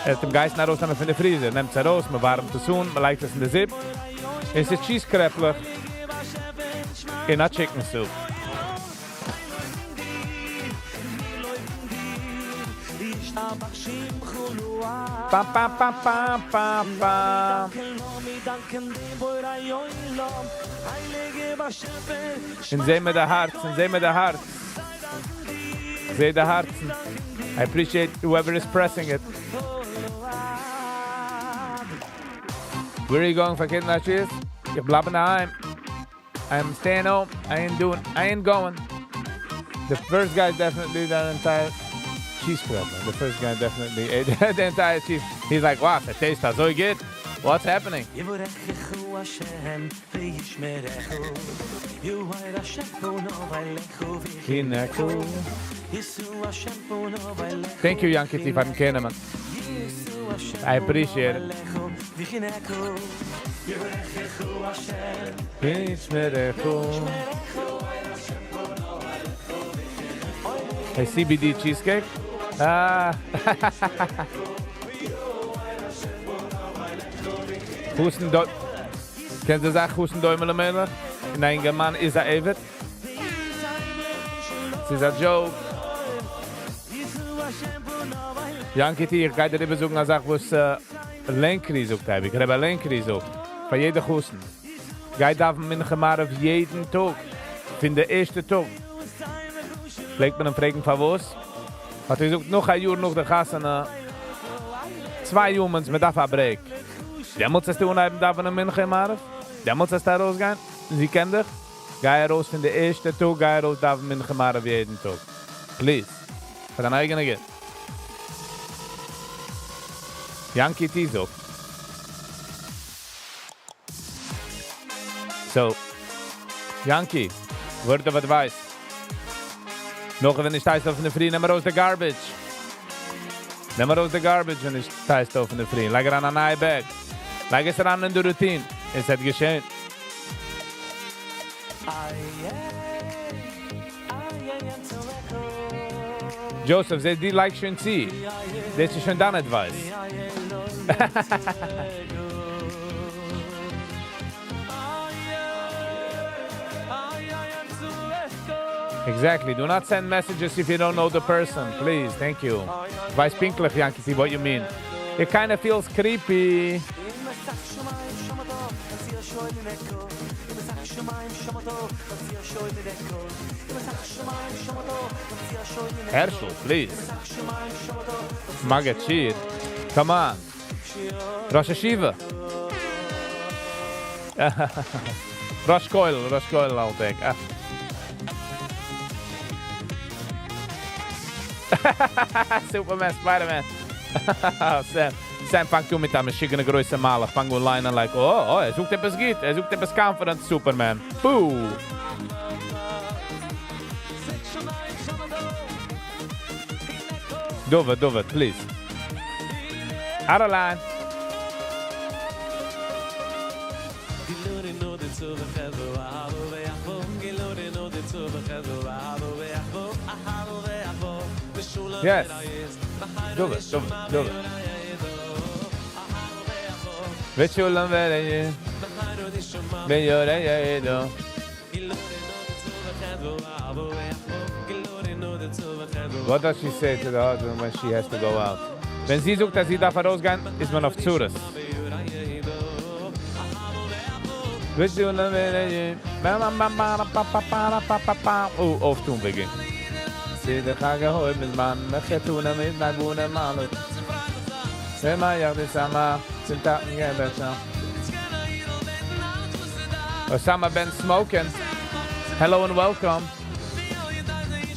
האט אים געהייסן ארויסנעמען פון די freezer. נעמט עס ארויס, מען ווארעמט עס אן, מען לייגט עס אין די זופ. און ס'איז cheese קרעפלעך און א chicken soup. פאפאפאפאפאפא. און זעה מיר די הארץ, און זעה מיר די הארץ. זעה די הארצן. I appreciate whoever is pressing it. Where are you going פאר קינדער? איך בלייב אינדערהיים. I'm staying home. I ain't doing, I ain't going. The first guy definitely that entire cheese קרעפל. The first guy definitely ate the entire cheese. He's like, wow, it tastes so good. What's happening? Thank you, Yankee T, פארן care נעמען. I appreciate it. A CBD cheesecake? Ah. חתן דו... קענסט די זאך חתן דומה למלך? און א אינגערמאן איז א עבד? ס'איז א joke. יענקי טי, איך גיי דיר איבערזאגן א זאך וואס לענקרי זאגט אייביג, רבי לענקרי זאגט פאר יעדע חתן, גיי דאווען מנחה מעריב יעדן טאג, פון די ערשטע טאג. פלעגט מען אים פרעגן פארוואס, האט ער געזאגט נאך א יאר נאך די חתונה, צוויי humans, מען דארף א break. דעמאלטס וועסטו אנהייבן דאווענען מנחה און מעריב? דעמאלטס וועסטו ארויסגיין? זי קען דיך? גיי ארויס פון די ערשטע טאג, גיי ארויס דאווען מנחה מעריב יעדן טאג. Please. פאר דיין אייגענע גוט. יענקי טי זאגט. So, יענקי, word of advice. נאך ווען דו שטייסט אויף אינדערפרי, נעם ארויס די garbage. נעם ארויס די garbage ווען דו שטייסט אויף אינדערפרי. לייג אריין א נייע bag. לייג עס אריין אין די routine. עס וועט געשען. Joseph, זע דו לייגסט שוין צו. דאס איז שוין דיין advice. Exactly. Do not send messages if you don't know the person. Please. Thank you. ווייס פונקטליך, Yankee, what you mean. It kind of feels creepy. Herschel, please. מגיד שיעור. Come on. ראש ישיבה. ראש כולל, ראש כולל I'll take. Ah. Superman, Spider-Man. Sam, Sam פאנגט אן מיט א משוגענע גרויסע מויל. איך פאנג אן ליינען like, oh, oh, ער זאגט עפעס גוט. ער זאגט עפעס confident, Superman. Boo. דוד, דוד, please. Out of line. Yes. דוד, דוד, דוד. ושולם ורעה ויורה What does she say to the husband when she has to go out? ווען זי זאגט אז זי דארף ארויסגיין, איז מען אויף צרות. אויפטון begin. Osama Ben Smokin. Hello and welcome.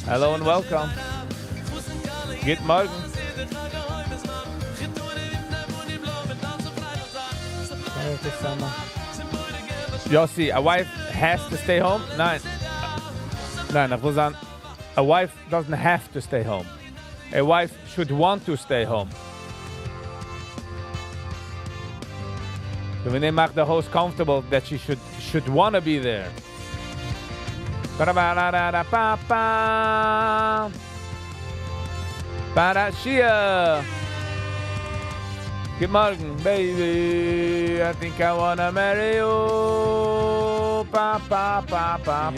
Hello and welcome. גוט מארגן. יוסי, a wife has to stay home? ניין. ניין, איך וויל זיין, a wife doesn't have to stay home. A wife should want to stay home. ווען ער מאכט די הויז comfortable that she should should wanna be there. גוט מארגן, baby, I think I wanna marry you, פא פא פא פא.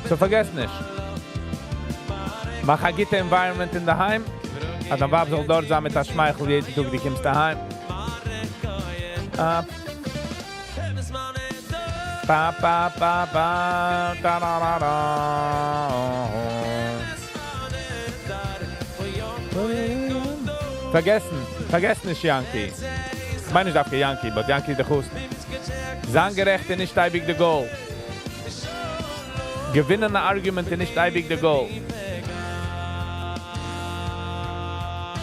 So פארגעס נישט. מאך א גוטע environment אינדערהיים, אז דיין ווייב זאל דארט זיין מיט א שמייכל יעדן טאג דו קומסט אהיים. פא פא פא פא טא רא רא רא. פארגעסן, פארגעס נישט יענקי. כ'מיין נישט דווקא יענקי, but יענקי איז די חתן. זיין גערעכט איז נישט אייביג די goal. געווינען א argument איז נישט אייביג די goal.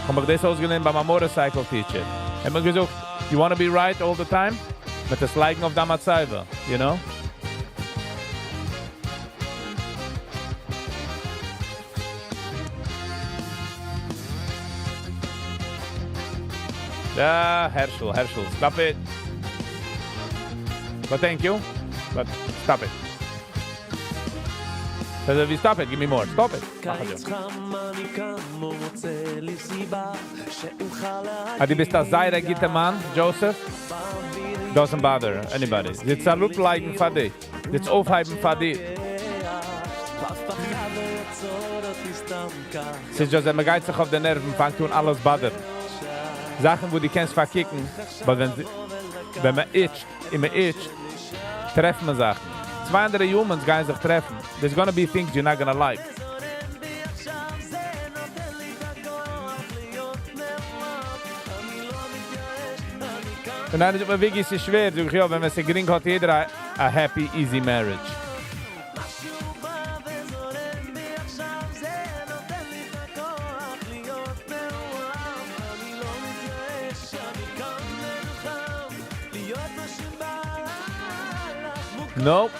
כ'האב מיך דאס אויסגעלערנט ביי מיין motorcycle teacher. ער האט מיר געזאגט, you wanna be right all the time? מ'וועט עס לייגן אויף דיין מצבה, you know? אה, הערשל, הערשל, stop it. But thank you, but stop it. אזוי ווי stop it, give me more, stop it. אז דו ביסט א זייער א גוטע מאן, Joseph, doesn't bother anybody. זיץ אראפלייגן פאר דיר, זיץ אויפהייבן פאר דיר. ס'איז just ווען מ'גייט זיך אויף די נערוון פאנגט אן אלעס bother ן. זאכן וואס דו קענסט פארקוקן, but ווען ווען מ'itch ט און מ'itch ט, טרעפט מען זאכן. צוויי אנדערע humans גייען זיך טרעפן, there's gonna be things you're not gonna like. און איינער זאגט מיר וויגי ס'איז שווער, זאג איך יא, ווען ווען ס'איז גרינג האט יעדער א happy easy marriage. Nope.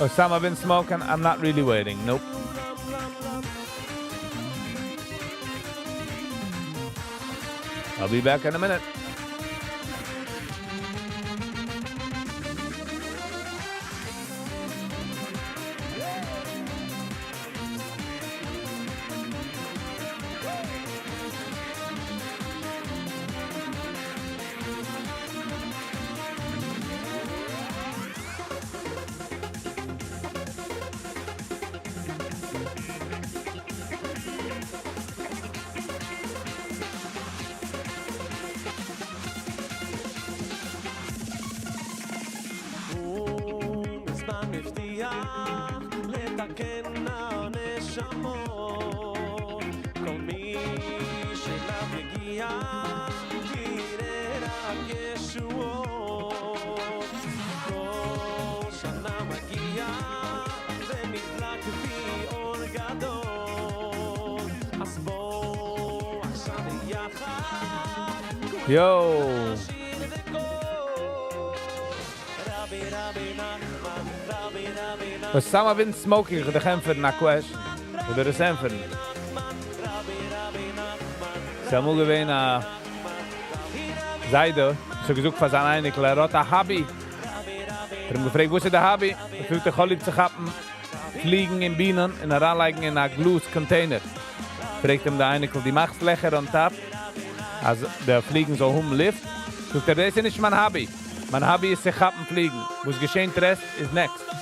Osama bin smoking, I'm not really waiting, nope. I'll be back in a minute. Yo! Osama bin smoking, איך וועל דיך ענטפערן א question. איך וועל דיר עס ענטפערן. ס'איז אמאל געווען א זיידע וואס האט געזאגט פאר זיין אייניקל ער האט א hobby. האט ער אים געפרעגט וואס איז די hobby? האט ער געזאגט איך האב ליב צו כאפן פליגן און בינען און אריינלייגן אין א גלאז container. פרעגט אים די אייניקל דו מאכסט לעכער on top אז די פליגן זאל האבן לופט? זאגט ער דאס איז נישט מיין hobby. מיין hobby איז צו כאפן פליגן. וואס געשענט רעסט איז next.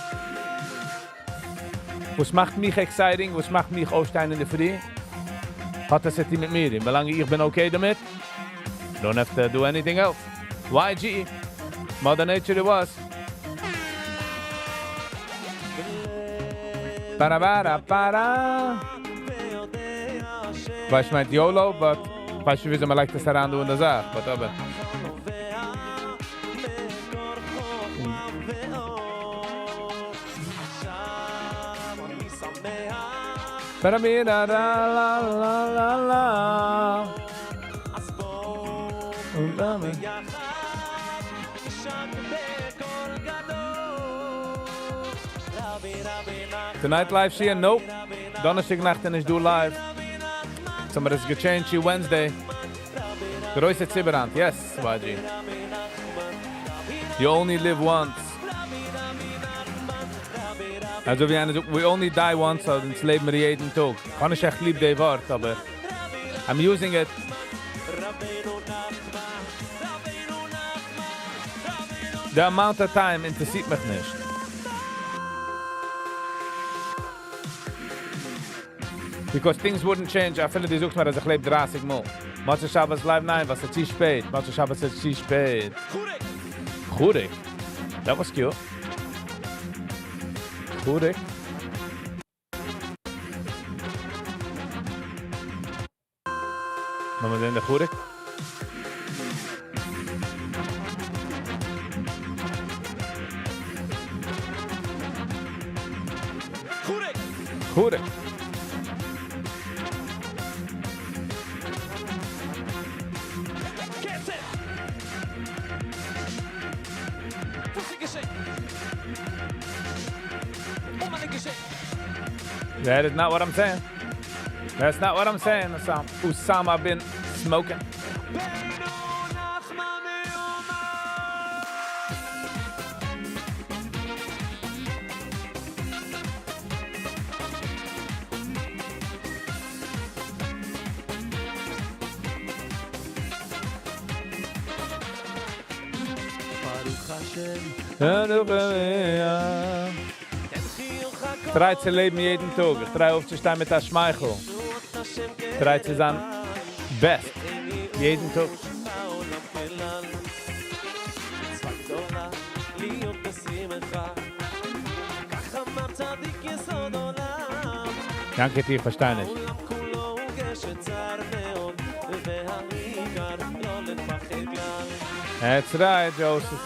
וואס מאכט מיך exciting, וואס מאכט מיך אויפשטיין אינדערפרי, האט עס צו טון מיט מיר, און ווילאנג איך בין okay דערמיט, don't have to do anything else. YG, Mother Nature it was. פארא פארא. כ'ווייס מיינט YOLO, but כ'ווייס נישט וויאזוי מ'לייגט עס אריין דא אין די זאך, but אבער. Tonight live שיעור? Nope. דאנערשטאג נאכט איז נישט דא live. סאו מ'האט עס גע change ט צו Wednesday. גרויסע ציבור היינט. Yes, YG. You only live once. אזוי ווי איינער זאגט, we only die once, so אונז לעבן מיר יעדן טאג. איך האב נישט עכט ליב די ווארט, אבער I'm using it. The amount of time אינטערעסירט מיך נישט. Because things wouldn't change אפילו דו זאגסט מיר אז איך לעב דרייסיג מאל. מוצאי שבת live ניין ווייל ס'איז צו שפעט. מוצאי שבת איז צו שפעט. חוריק. That was cute. חוריק. לאמיר זען די חוריק. חוריק. That is not what I'm saying. That's not what I'm saying, Osama bin smoking. Try צו לעבן יעדן טאג, איך try אויפצושטיין מיט א שמייכל, try צו זיין best יעדן טאג. דאנקע דיר, פארשטיי נישט. That's right, Joseph.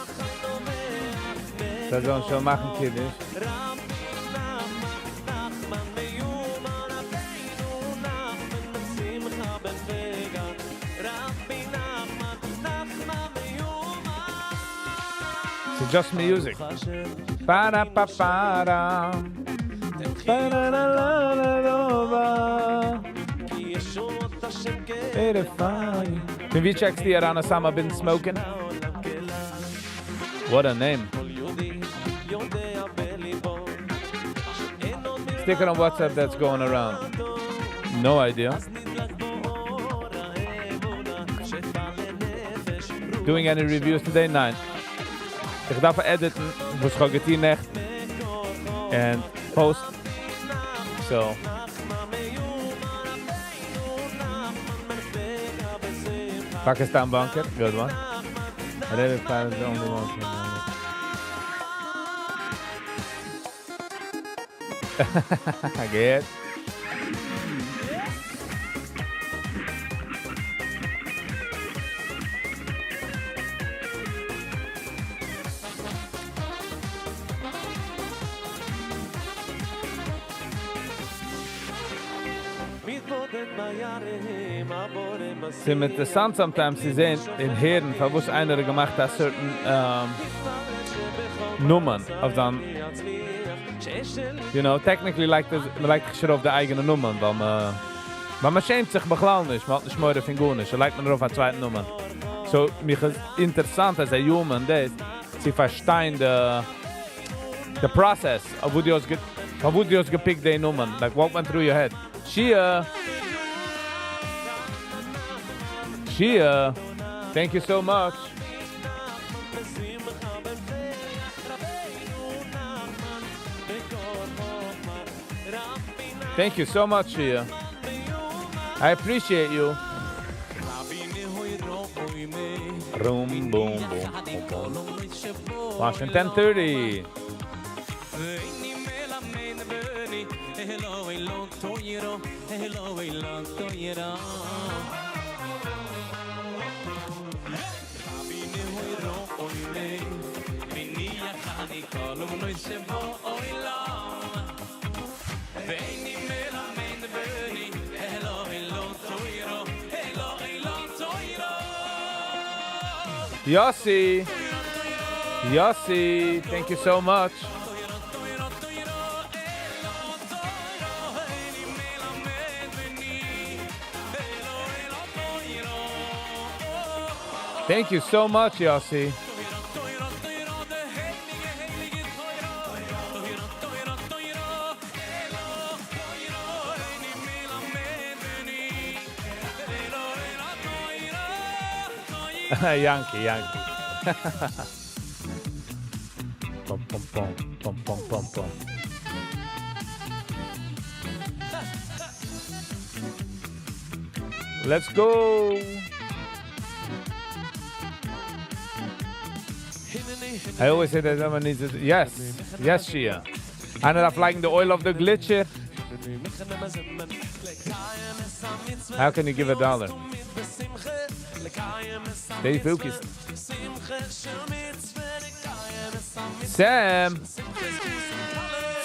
זיי זאלן שוין מאכן קידוש. ס'איז just music. פארא פא פארא. פון ווי טשעקסטו אריין Osama bin smoking? What a name. Sticker on WhatsApp that's going around. No idea. Doing any reviews today? ניין. איך דארף edit ן וואס איך האב געטון נעכטן and post. So. Pakistan bunker, good one. Reve is the only one. Get. ס'איז אינטערעסאנט sometimes צו זען און הערן פארוואס איינער האט געמאכט א certain נאמען אויף זיין, you know, technically לייגט ער, מען לייגט זיך ארויף די אייגענע נאמען ווייל מען ווייל מען שעמט זיך בכלל נישט, מען האט נישט מורא פון גארנישט, לייגט מען ארויף א צווייטן נאמען. So מיך איז אינטערעסאנט as a human דאס צו פארשטיין די די process אויף וואס דו האסט פארוואס דו האסט געפיקט די נאמען, like what went through your head? שיע! שיע! Thank you so much! Thank you so much, Shia. I appreciate you. Boom, boom, boom, boom, boom. Washington 1030. Yossi! Yossi, thank you so much. Thank you so much, Yossi. Yankee, Yankee. Pum, pum, pum, pum, pum, pum, pum. Let's go! I always say that someone needs it. Yes, yes, Shia. איינער דארף לייגן די oil אויף די גליטשער. How can you give a dollar? Stay focused. Sam!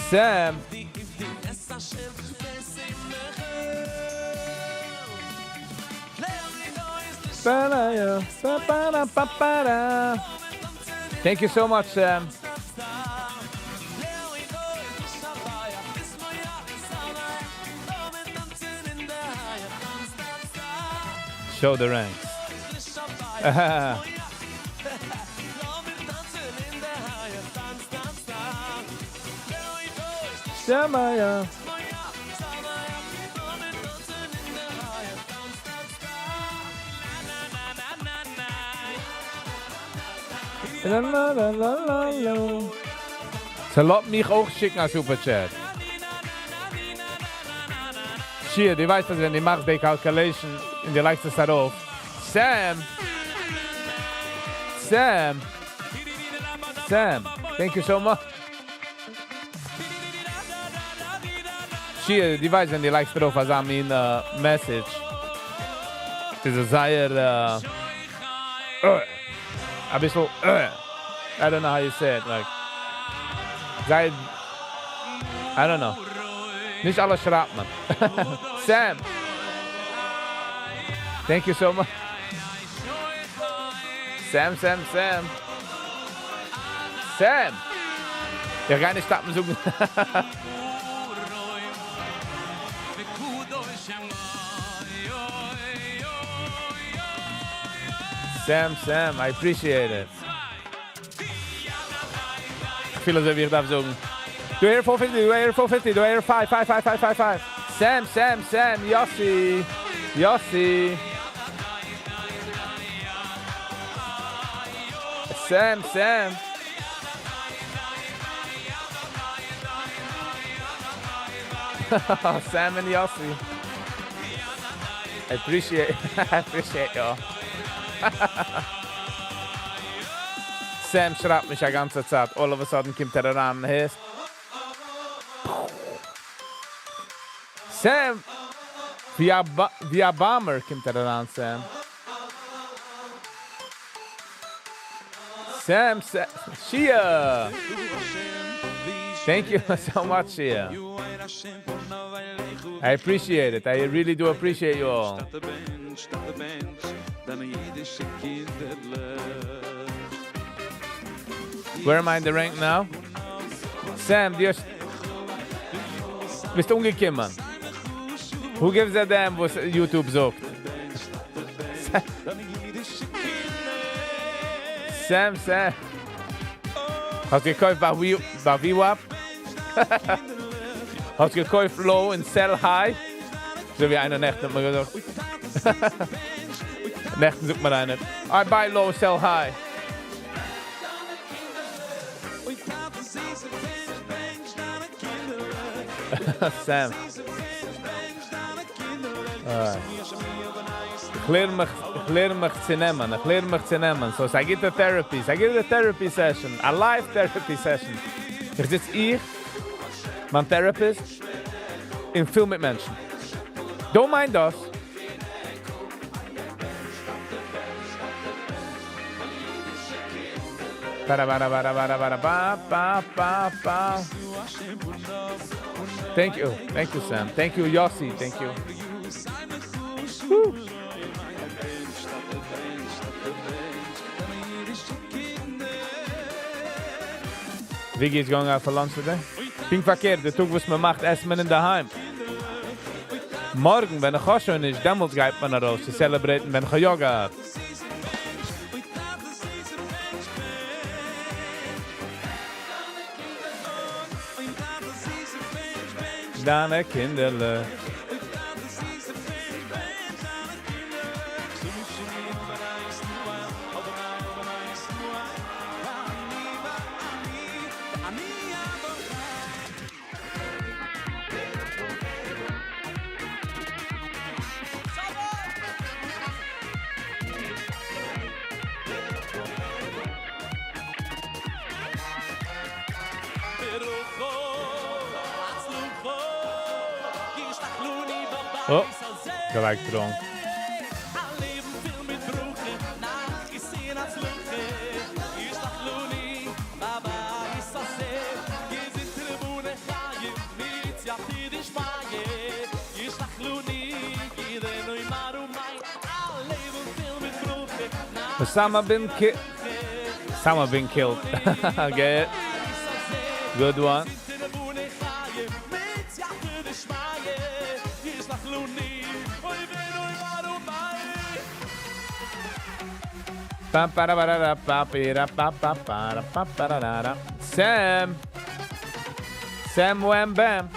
Sam! Thank you so much, Sam. Show the ranks. ס'לאזט מיך אויך שיקן א super chat. שיע, דו ווייסט אז ווען דו מאכסט די calculation און דו לייגסט עס ארויף. Sam! Sam! Sam! Thank you so much. שיע, דו ווייסט ווען דו לייגסט ארויף אזא מין message. איז עס זייער אביסל I don't know how you say it, like זייער I don't know. נישט אלעס שרייבט מען. Sam! Thank you so much. Sam, Sam, Sam. Sam! איך גיי נישט סטאפן זאגן. Sam, Sam, I appreciate it. איך פיל אזוי ווי איך דארף זאגן. Do I hear 450? Do I hear 450? Do I hear 5, 5, 5, 5, 5, 5? Sam, Sam, Sam, Yossi, Yossi. Sam, Sam. Sam and Yossi. I appreciate, I appreciate y'all. Sam שרייבט מיך א גאנצע צייט, all of a sudden קומט ער אריין, הערסט? Sam! ווי א bomber קומט ער אריין, Sam. Sam, Sam, שיע! Thank you so much, שיע. I appreciate it. I really do appreciate you all. Where am I in the rank now? Sam, דו האסט ביסט אנגעקומען. Who gives a damn וואס YouTube זאגט? Sam Sam. האסט געקויפט ביי VWAP? האסט געקויפט low און sell high? אזוי ווי איינער נעכטן האט מיר געזאגט. נעכטן זאגט מיר איינער, I buy low sell high. Sam. איך לערן מיך, איך לערן מיך צו נעמען, איך לערן מיך צו נעמען. So ס'איז א גוטע therapy, ס'איז א גוטע therapy session, א live therapy session. איך זיץ איך, מיין therapist, און פיל מיט מענטשן. Don't mind us. Thank you, thank you Sam, thank you Yossi, thank you. Viggy is going out for lunch today? פונקט פארקערט, די טאג וואס מען מאכט עסט מען אינדערהיים. מארגן ווען איך האב שוין נישט, דעמאלטס גייט מען ארויס צו celebrate ן ווען איך האב יא געהאט. דיינע קינדערלעך. Oh, געלייגט wrong. Osama bin ki Osama bin killed. Get it? Good one. Sam! Sam Wham Bam!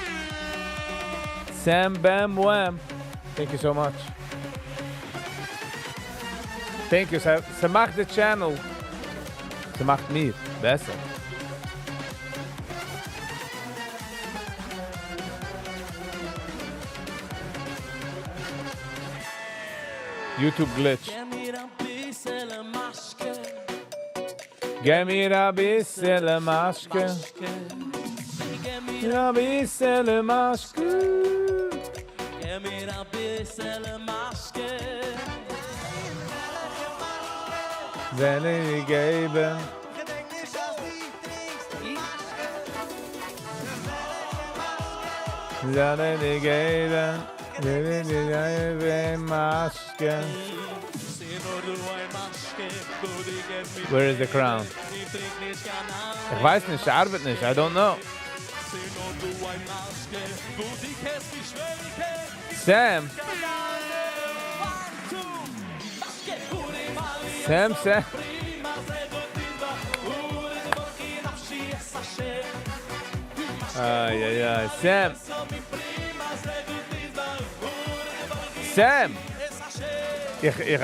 Sam Bam Wham! Thank you so much. Thank you. ס'מאכט די channel. ס'מאכט מיר בעסער. YouTube glitch. געב מיר א ביסל משקה. א ביסל משקה. געב מיר א ביסל משקה. ווען איך געבן. ווען איך געבן. ווען איך געבן משקה. Where is the crown? איך ווייס נישט, ארבעט נישט, I don't know. Sam! Sam, Sam! איי איי איי, Sam! Sam! איך, איך,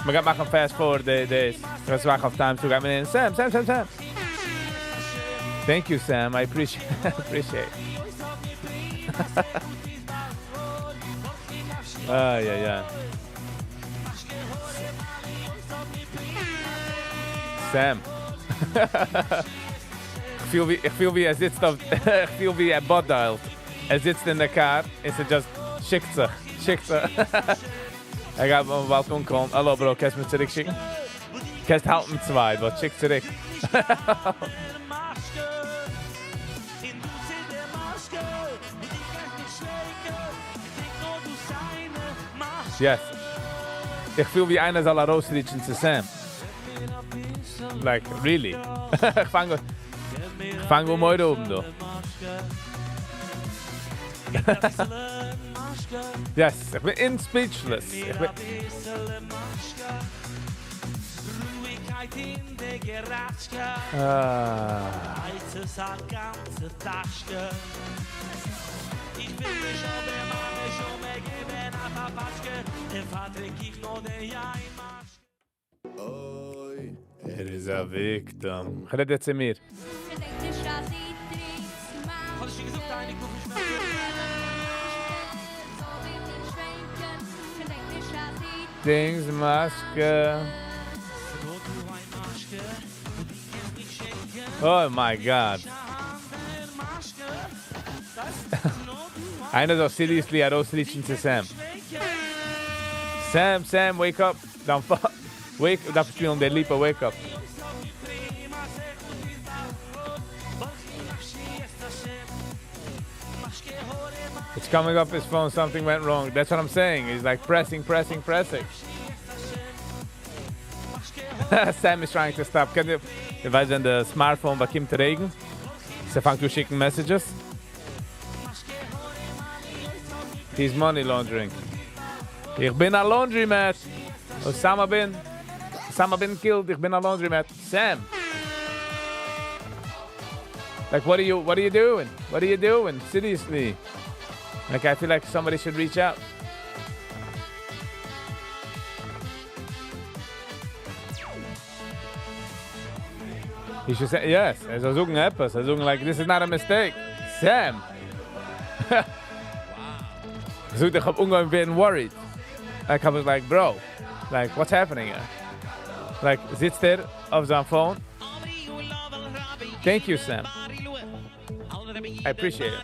מען גייט מאכן fast forward די days. איך מאך אויף time צו גיין אין. Sam, Sam, Sam, Sam. Thank you, Sam. I appreciate appreciate. איי איי איי. Sam. איך פיל ווי, איך פיל ווי ער זיצט אויף, איך פיל ווי ער butt dialed. ער זיצט אין די car און ס'just שיקט זיך, שיקט זיך. ער גייט באלד אנקומען. Hello bro, קענסט מיר צוריקשיקן? קענסט האלטן צוויי, but שיק צוריק. Yes. איך פיל ווי איינער זאל ארויס reach ן צו Sam. Like, really. איך פאנג אן, איך פאנג אן מורא האבן דא. Yes, איך בין speechless. איך בין Ah. אוי. ער איז א victim. רעד צו מיר. Dings משקה. Oh my God. איינער זאל seriously ארויס reach ן צו Sam. Sam, Sam, wake up. דאן wake, דארף שפילן דער ליפא wake up. It's coming up his phone, something went wrong. That's what I'm saying. He's like pressing, pressing, pressing. Sam is trying to stop. קענט איר, איר ווייסט, ווען די smartphone באקומט רעגן, ס'פאנגט אן שיקן messages. He's money laundering. איך בין א laundromat. Osama bin. Osama bin killed. איך בין א laundromat. Sam. Like, what are you doing? What are you doing? Seriously. Like, I feel like somebody should reach out. He should say, yes. ער זאל זאגן עפעס. ער זאל זאגן, like, this is not a mistake. Sam. זאגט, איך האב אנגעהויבן ווערן worried. Like, I was like, bro, like, what's happening here? Like, זיצט ער אויף זיין phone? Thank you, Sam. I appreciate it.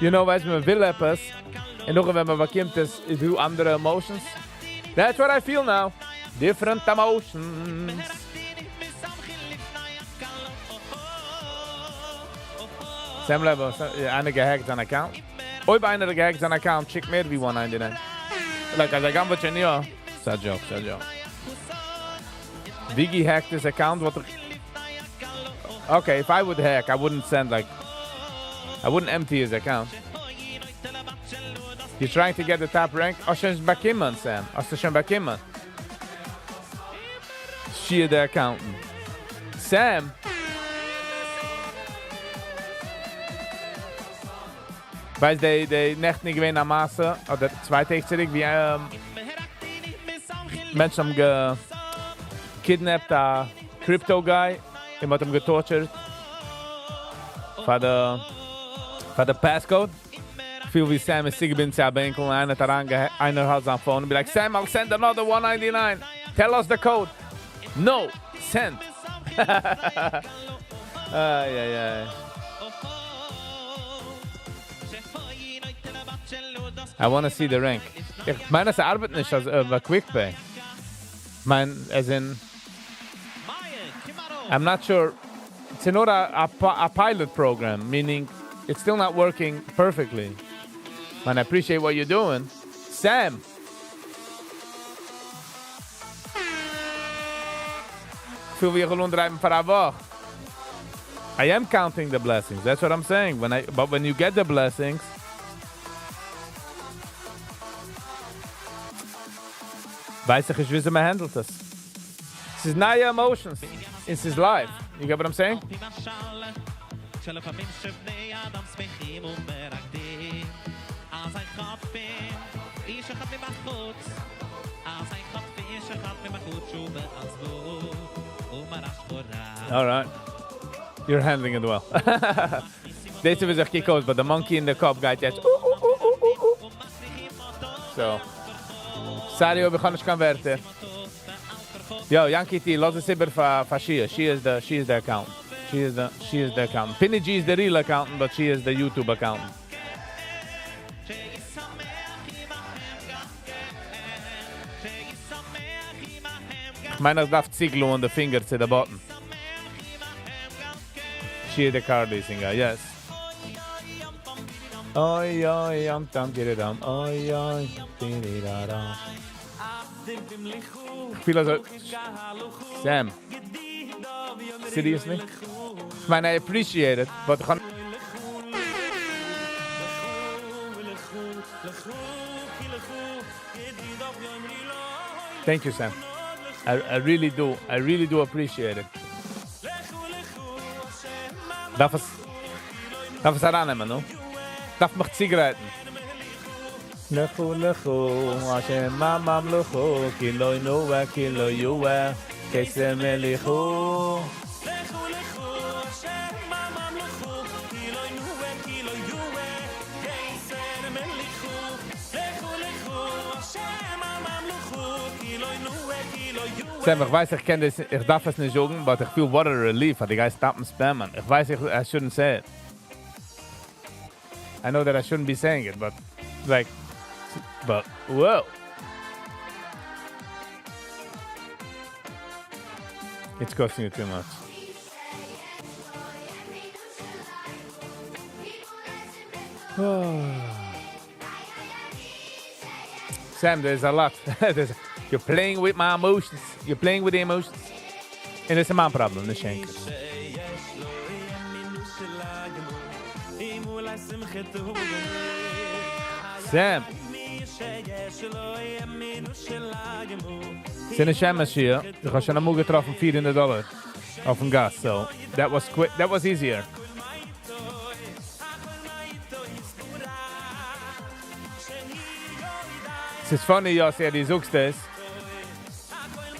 You know, ווייסט, מען וויל עפעס, און נאך ווען מען באקומט עס, איז דא אנדערע emotions. That's what I feel now. Different emotions. Sam Level, איינער געהעקט זיין account. אויב איינער האט געהעקט זיין account, שיק מער ווי 199. Like, אז ער גנב'עט שוין יא. ס'איז א joke, ס'איז א joke. Viggy hacked his account, what the... Okay, if I would hack, I wouldn't send like... I wouldn't empty his account. You're trying to get the top rank? האסט שוין באקומען, Sam. האסטו שוין באקומען? She the accountant. Sam! ווייסט די די נעכטן איז געווען א מעשה אדער צוויי טעג צוריק ווי מענטשן האבן געקידנעפט א crypto guy און מ'האט אים געטארטשערט פאר די פאר די passcode. כ'פיל ווי Sam איז צוגעבינדן צו א בענקל און איינער האט אריין איינער האט זיין phone און be like Sam I'll send another 199 tell us the code no send איי איי איי. I wanna see the rank. איך מיין אז ס'ארבעט נישט אז ביי Quick Pay. מיין as in I'm not sure. ס'איז נאר א pilot program, meaning it's still not working perfectly. מיין I appreciate what you doing. Sam! כ'פיל ווי איך וויל אנדרייוון פאר א וואך. I am counting the blessings, that's what I'm saying, when I, but when you get the blessings, ווייס איך נישט וויאזוי מען הענדלט עס. ס'איז נייע emotions, און ס'איז live, you get what I'm saying? Alright. You're handling it well. דאס איז ווי איך קוק אויס, but the monkey אין די קאפ גייט יעצט אאאאאאאאא. So. Sorry אויב איך האב נישט קיין ווערטער. יא, Yankee T, לאז עס איבער פאר פאר Shia, she is the, she is the accountant. She is the, she is the accountant. Pinny G איז די real accountant, but she is the YouTube accountant. כ'מיין אז דארף צוגלוען די פינגער צו די button. She is the car leasing guy, yes. אוי אוי אם טאם דירידאם אוי אוי דירידאדאם. כ'פיל אזוי Sam. Seriously? כ'מיין I appreciate it, but כ'האב. Thank you Sam. I really do, I really do appreciate it. דארף עס, דארף עס ארייננעמען, נו? דארף מיך צוגרייטן. לכו לכו השם הממלכו כי לא נוה כי לא יוה כסא מליכו. Sam, איך ווייס איך קען דאס, איך דארף עס נישט זאגן, but איך פיל what a relief אז די גייסט סטאפן ספעמען. איך ווייס איך I shouldn't say it. I know that I shouldn't be saying it, but like, but wow. It's costing you too much. Sam, there's a lot. There's, you're playing with my emotions. You're playing with the emotions. און דאס איז מיין פראבלעם, נישט ענקערס. Sam! ס'איז נישט אמת שיע, איך האב שוין אמאל געטראפן 400 דאלער אויפן גאס, so that was quick, that was easier. ס'איז funny יאסי אז דו זאגסט עס,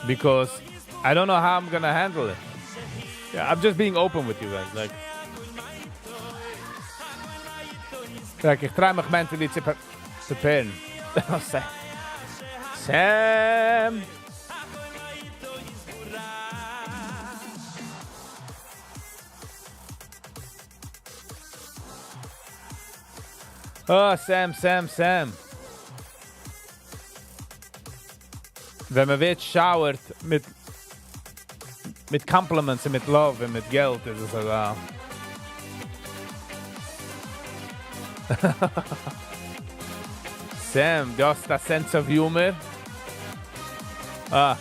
because I don't know how I'm gonna handle it. I'm just being open with you guys, like. Like איך try מיך mentally צו פרעפערן. Sam! אה, Sam, Sam, Sam. ווען מען ווערט showered מיט מיט compliments און מיט love און מיט געלט איז עס אזא. Sam, דו האסט א sense of humor? אה,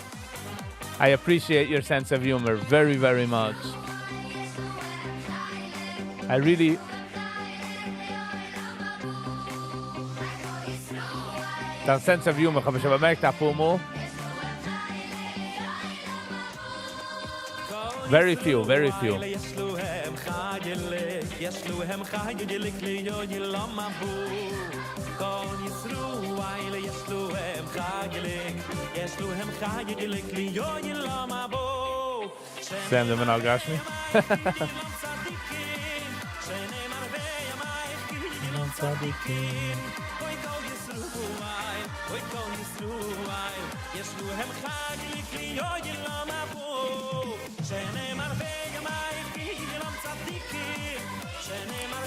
I appreciate your sense of humor very very much. I really דיין sense of humor האב איך שוין באמערקט אפאר מאל. Very few, very few. Sam the מנהל גשמי.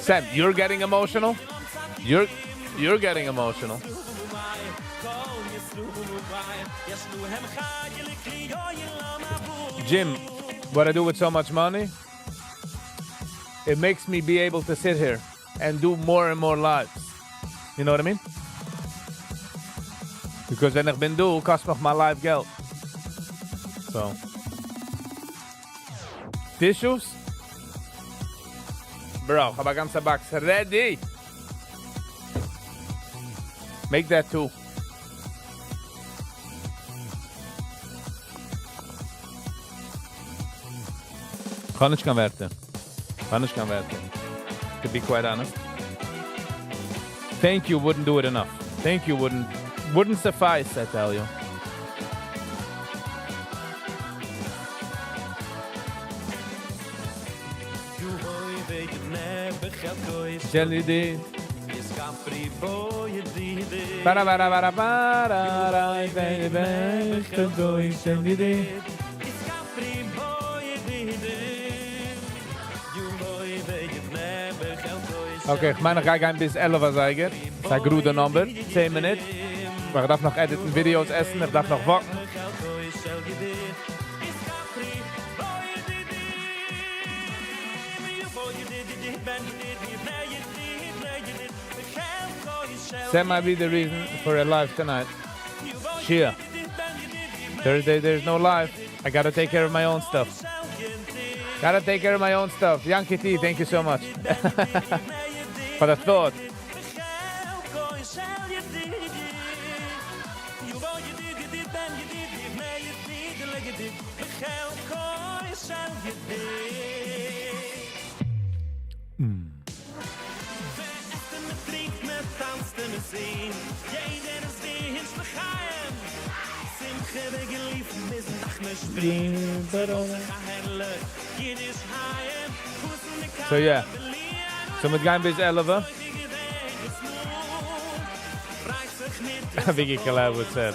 Sam, you're getting emotional? You're getting emotional. Jim, what I do with so much money? It makes me be able to sit here and do more and more lives. You know what I mean? Because ווען איך בין דא, קאסט מיך מיין live געלט. So. Tissues? Bro, איך האב א גאנצע box ready. Make that two. קען נישט קיין ווערטער. קען נישט קיין ווערטער. To be quite honest. Thank you wouldn't do it enough. Thank you wouldn't suffice, I tell you. Jelly Bara bara bara bara baby baby. Okay, איך מיין, איך גיי גיין ביז 11 אזייגער. ס'איז א גראדע number. 10 מינוט. איך דארף נאך edit ן videos, עסן, איך דארף נאך walk ן. That might be the reason for a live tonight. Shia. Thursday there's no live. I gotta take care of my own stuff. Gotta take care of my own stuff. Yankee T, thank you so much for the thought. So yeah. So מיר גייען ביז 11. Biggie collab with Sam.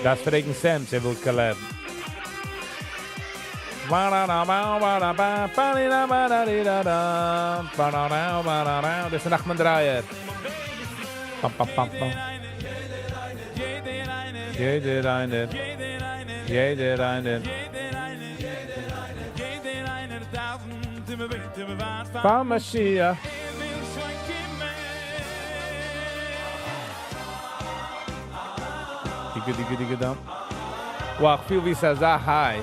דאס פרעגן Sam, זי וויל collab. דאס איז Nachman Dreier. Pam, pam, pam, pam. יעדער איינער. יעדער איינער. פאר משיח. דיגע דיגע דיגע דאם. Wow, איך פיל ווי ס'איז אזא high.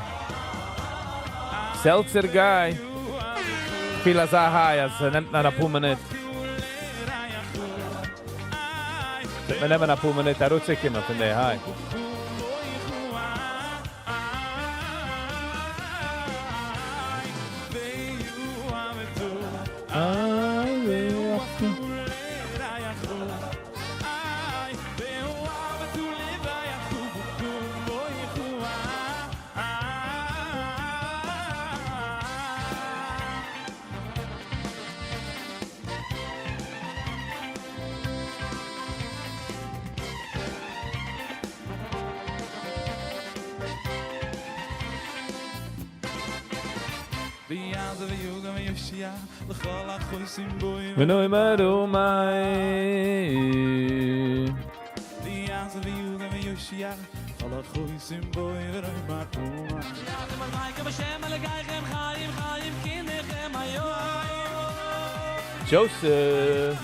Seltzer guy. איך פיל אזא high, אז עס נעמט נאר א פאר מינוט. מיר נעמען א פאר מינוט אראפצוקומען פון די high. ונאמר אמן. Joseph.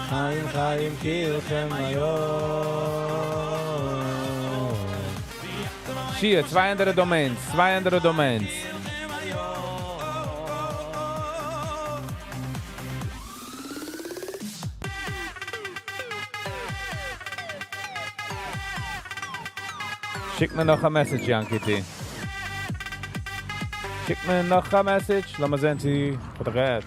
חיים חיים כלכם היום. שיע, צוויי אנדערע domains, צוויי אנדערע domains. שיק מיר נאך א message, Yankee T. שיק מיר נאך א message. לאמיר זען צו איך האב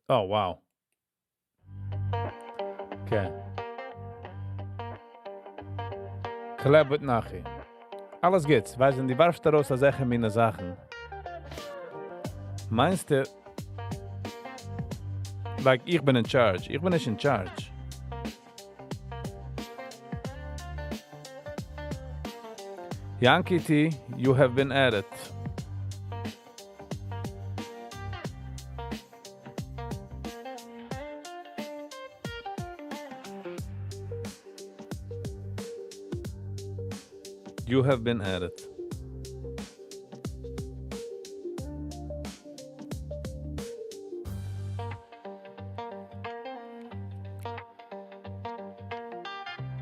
Oh, wow. Okay. Collab with Nachi. אלעס גוטס. ווייסט, ווען דו ווארפסט ארויס אזעלכע מינע זאכן. מיינסטו, like, איך בין in charge. איך בין נישט in charge. Yankee T, you have been added. You have been added.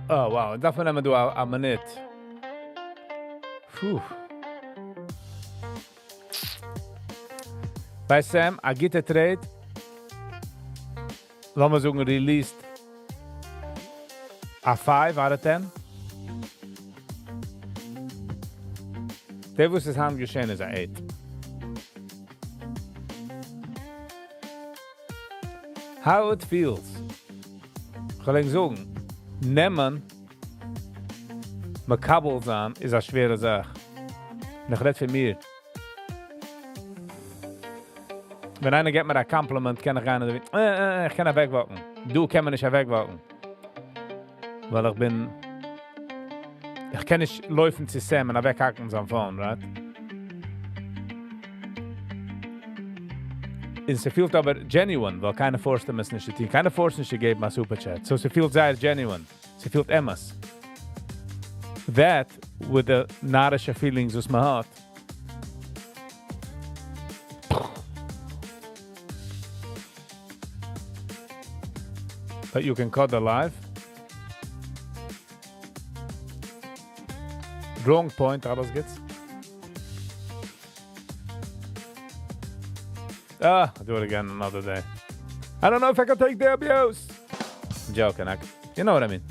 Oh, wow. דארף מען נעמען דא א מינוט. Phew. ביי Sam, א גוטע trade. לאמיר זאגן, released a 5 out of 10. דער וואס איז היינט געשען איז א 8. How it feels. איך וועל ענק זאגן, נעמען, מקבל זיין, איז א שווערע זאך. און איך רעד פון מיר. ווען איינער גיט מיר א compliment, קען איך גיין און איך קען אוועק walk ן. דא קען מען נישט אוועק walk ן. ווייל איך בין, איך קען נישט לויפן צו Sam און אוועקהאקן זיין phone, right? און ס'פילט אבער genuine, ווייל קיינער force ט אים עס נישט צו טון. קיינער force ט נישט צו געבן א super chat. So ס'פילט זייער genuine. ס'פילט אמת. That, with the נארישע feelings, וואס מען האט. But you can cut the live. Wrong point, אלעס גוטס. Ah, I'll do it again another day. I don't know if I can take the abuse. I'm joking. I, you know what I mean.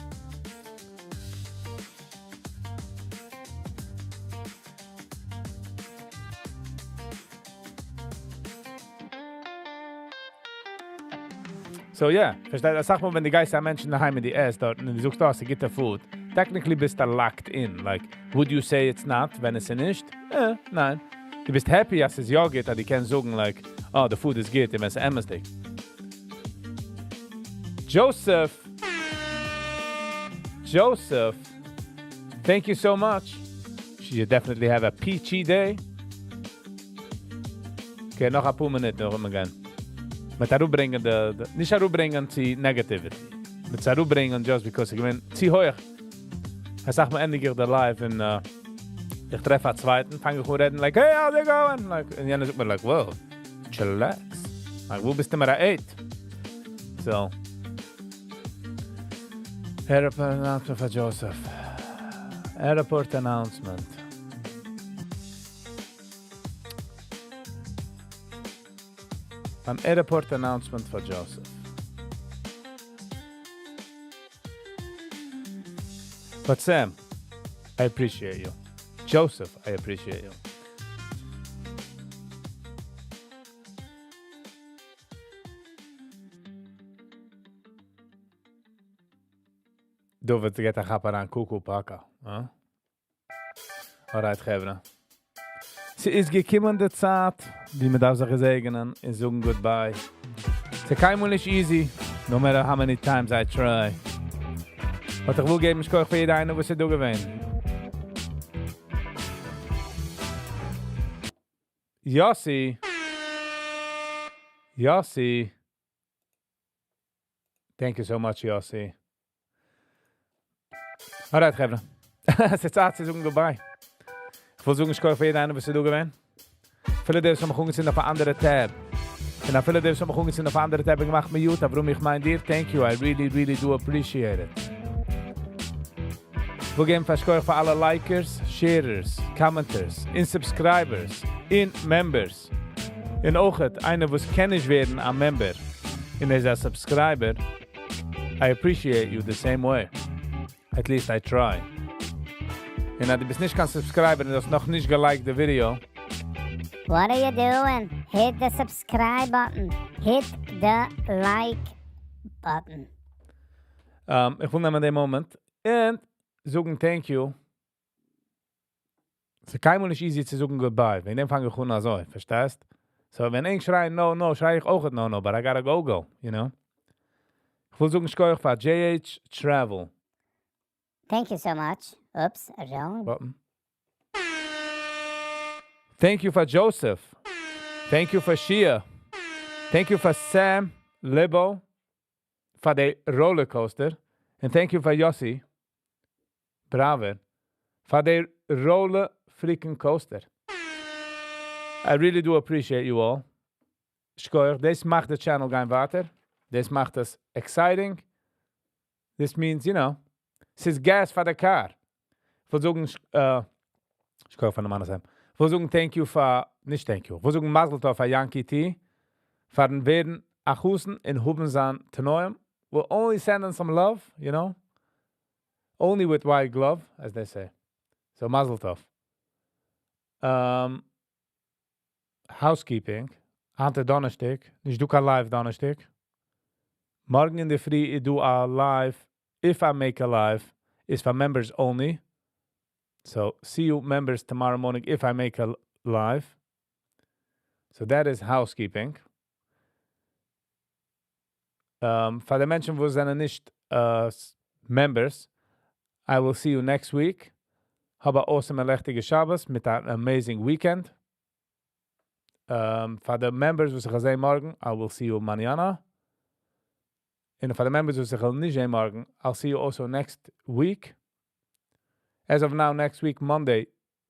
So yeah, פארשטייט, זאג מאל, ווען דו גייסט א מענטש אינדערהיים און דו עסט דארט און דו זאגסט, oh, ס'גוטע food. Technically ביסטו locked in. Like, would you say it's not, ווען עס איז נישט? ניין. דו ביסט happy, אז ס'איז יא גוט, אז דו קענסט זאגן, like, oh, the food is good, און ווען ס'איז אמת'דיג. Joseph! Joseph! Thank you so much. You definitely have a peachy day. Okay, נאך א פאר מינוט, נאך אמאל גיין. מיט אראפברענגען די, די, נישט אראפברענגען צו negativity. מיט אראפברענגען just because איך בין צו הויך. איך זאג מאל, ענדיג איך די live און איך טרעף א צווייטן, פאנג איך אן רעדן, like, hey, how's it going? Like, און יענער זאגט מיר, like, whoa, chillax. Like, וואו ביסטו מיר א 8? So. Airport announcement for Joseph. Airport announcement. An airport announcement for Joseph. But Sam, I appreciate you. Joseph, I appreciate you. דוד גייט א כאפ אריין קוקו פאקא. Huh? Alright, חברה. ס'איז געקומען די צייט, ווי מען דארף זיך געזעגענען און זאגן goodbye. ס'איז קיינמאל נישט easy, no matter how many times I try. But איך וויל געבן שכוח פאר יעדער איינער, וואס איז דא געווען. Yossi. Yossi. Thank you so much, Yossi. Alright, חברה. עס איז צייט צו זאגן goodbye. איך וויל זאגן שכוח פאר יעדער איינער, וואס איז דא געווען. אפילו די וואס האבן מיך אנגעצינדן אויף אן אנדערע tab. און אפילו די וואס האבן מיך אנגעצינדן אויף אן אנדערע tab געמאכט mute, אבער איך מיין דיר, thank you. I really, really do appreciate it. איך וויל געבן א שכוח פאר אלע likers, sharers, commenters, און subscribers, און members. און אויך איינער וואס קען נישט ווערן א member, און איז א subscriber, I appreciate you the same way. At least I try. און אז דו ביסט נישט קיין subscriber און דו האסט נאך נישט גע like ט די video, What are you doing? Hit the subscribe button. Hit the like button. איך וויל נעמען דעם מאמענט און זאגן thank you. עס איז קיינמאל נישט easy צו זאגן goodbye. וועגן דעם פאנג איך אן אזוי, פארשטייסט? So, ווען איך שריי no, no, שריי איך אויך no, no, but I gotta go, go, you know? איך וויל זאגן שכוח פאר JH Travel. Thank you so much. Oops, wrong. Button. Thank you for Joseph. Thank you for Shia. Thank you for Sam Lebo for the roller coaster. And thank you for Yossi Brave for the roller freaking coaster. I really do appreciate you all. שכוח, דאס מאכט the channel גיין ווייטער. דאס מאכט עס exciting. This means, ס'איז gas for the car. איך וויל זאגן, שכוח פון דעם מאן איך וויל זאגן thank you for, נישט thank you, איך וויל זאגן מזל טוב פאר Yankee T, פארן ווערן א חתן און האבן זיין תנאים. We'll only send them some love, you know? Only with white glove, as they say. So מזל טוב. Housekeeping. היינט איז דאנערשטאג. נישט דא קיין live דאנערשטאג. מארגן אין דער פרי, איך do a live. If I make a live, is for members only. So see you members tomorrow morning if I make a live. So that is housekeeping. פאר די מענטשן, וואס זענען נישט members, I will see you next week. האב א awesome און לעכטיגע שבת מיט אן amazing weekend. פאר די members, וואס איך זע מארגן, I will see you mañana. און פאר די members, וואס איך וועל נישט זען מארגן, I'll see you also next week. As of now, next week, Monday,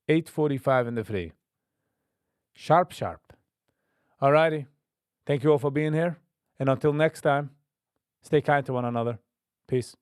8.45 אין דער פרי. Sharp, sharp. Alrighty. Thank you all for being here. And until next time, stay kind to one another. Peace.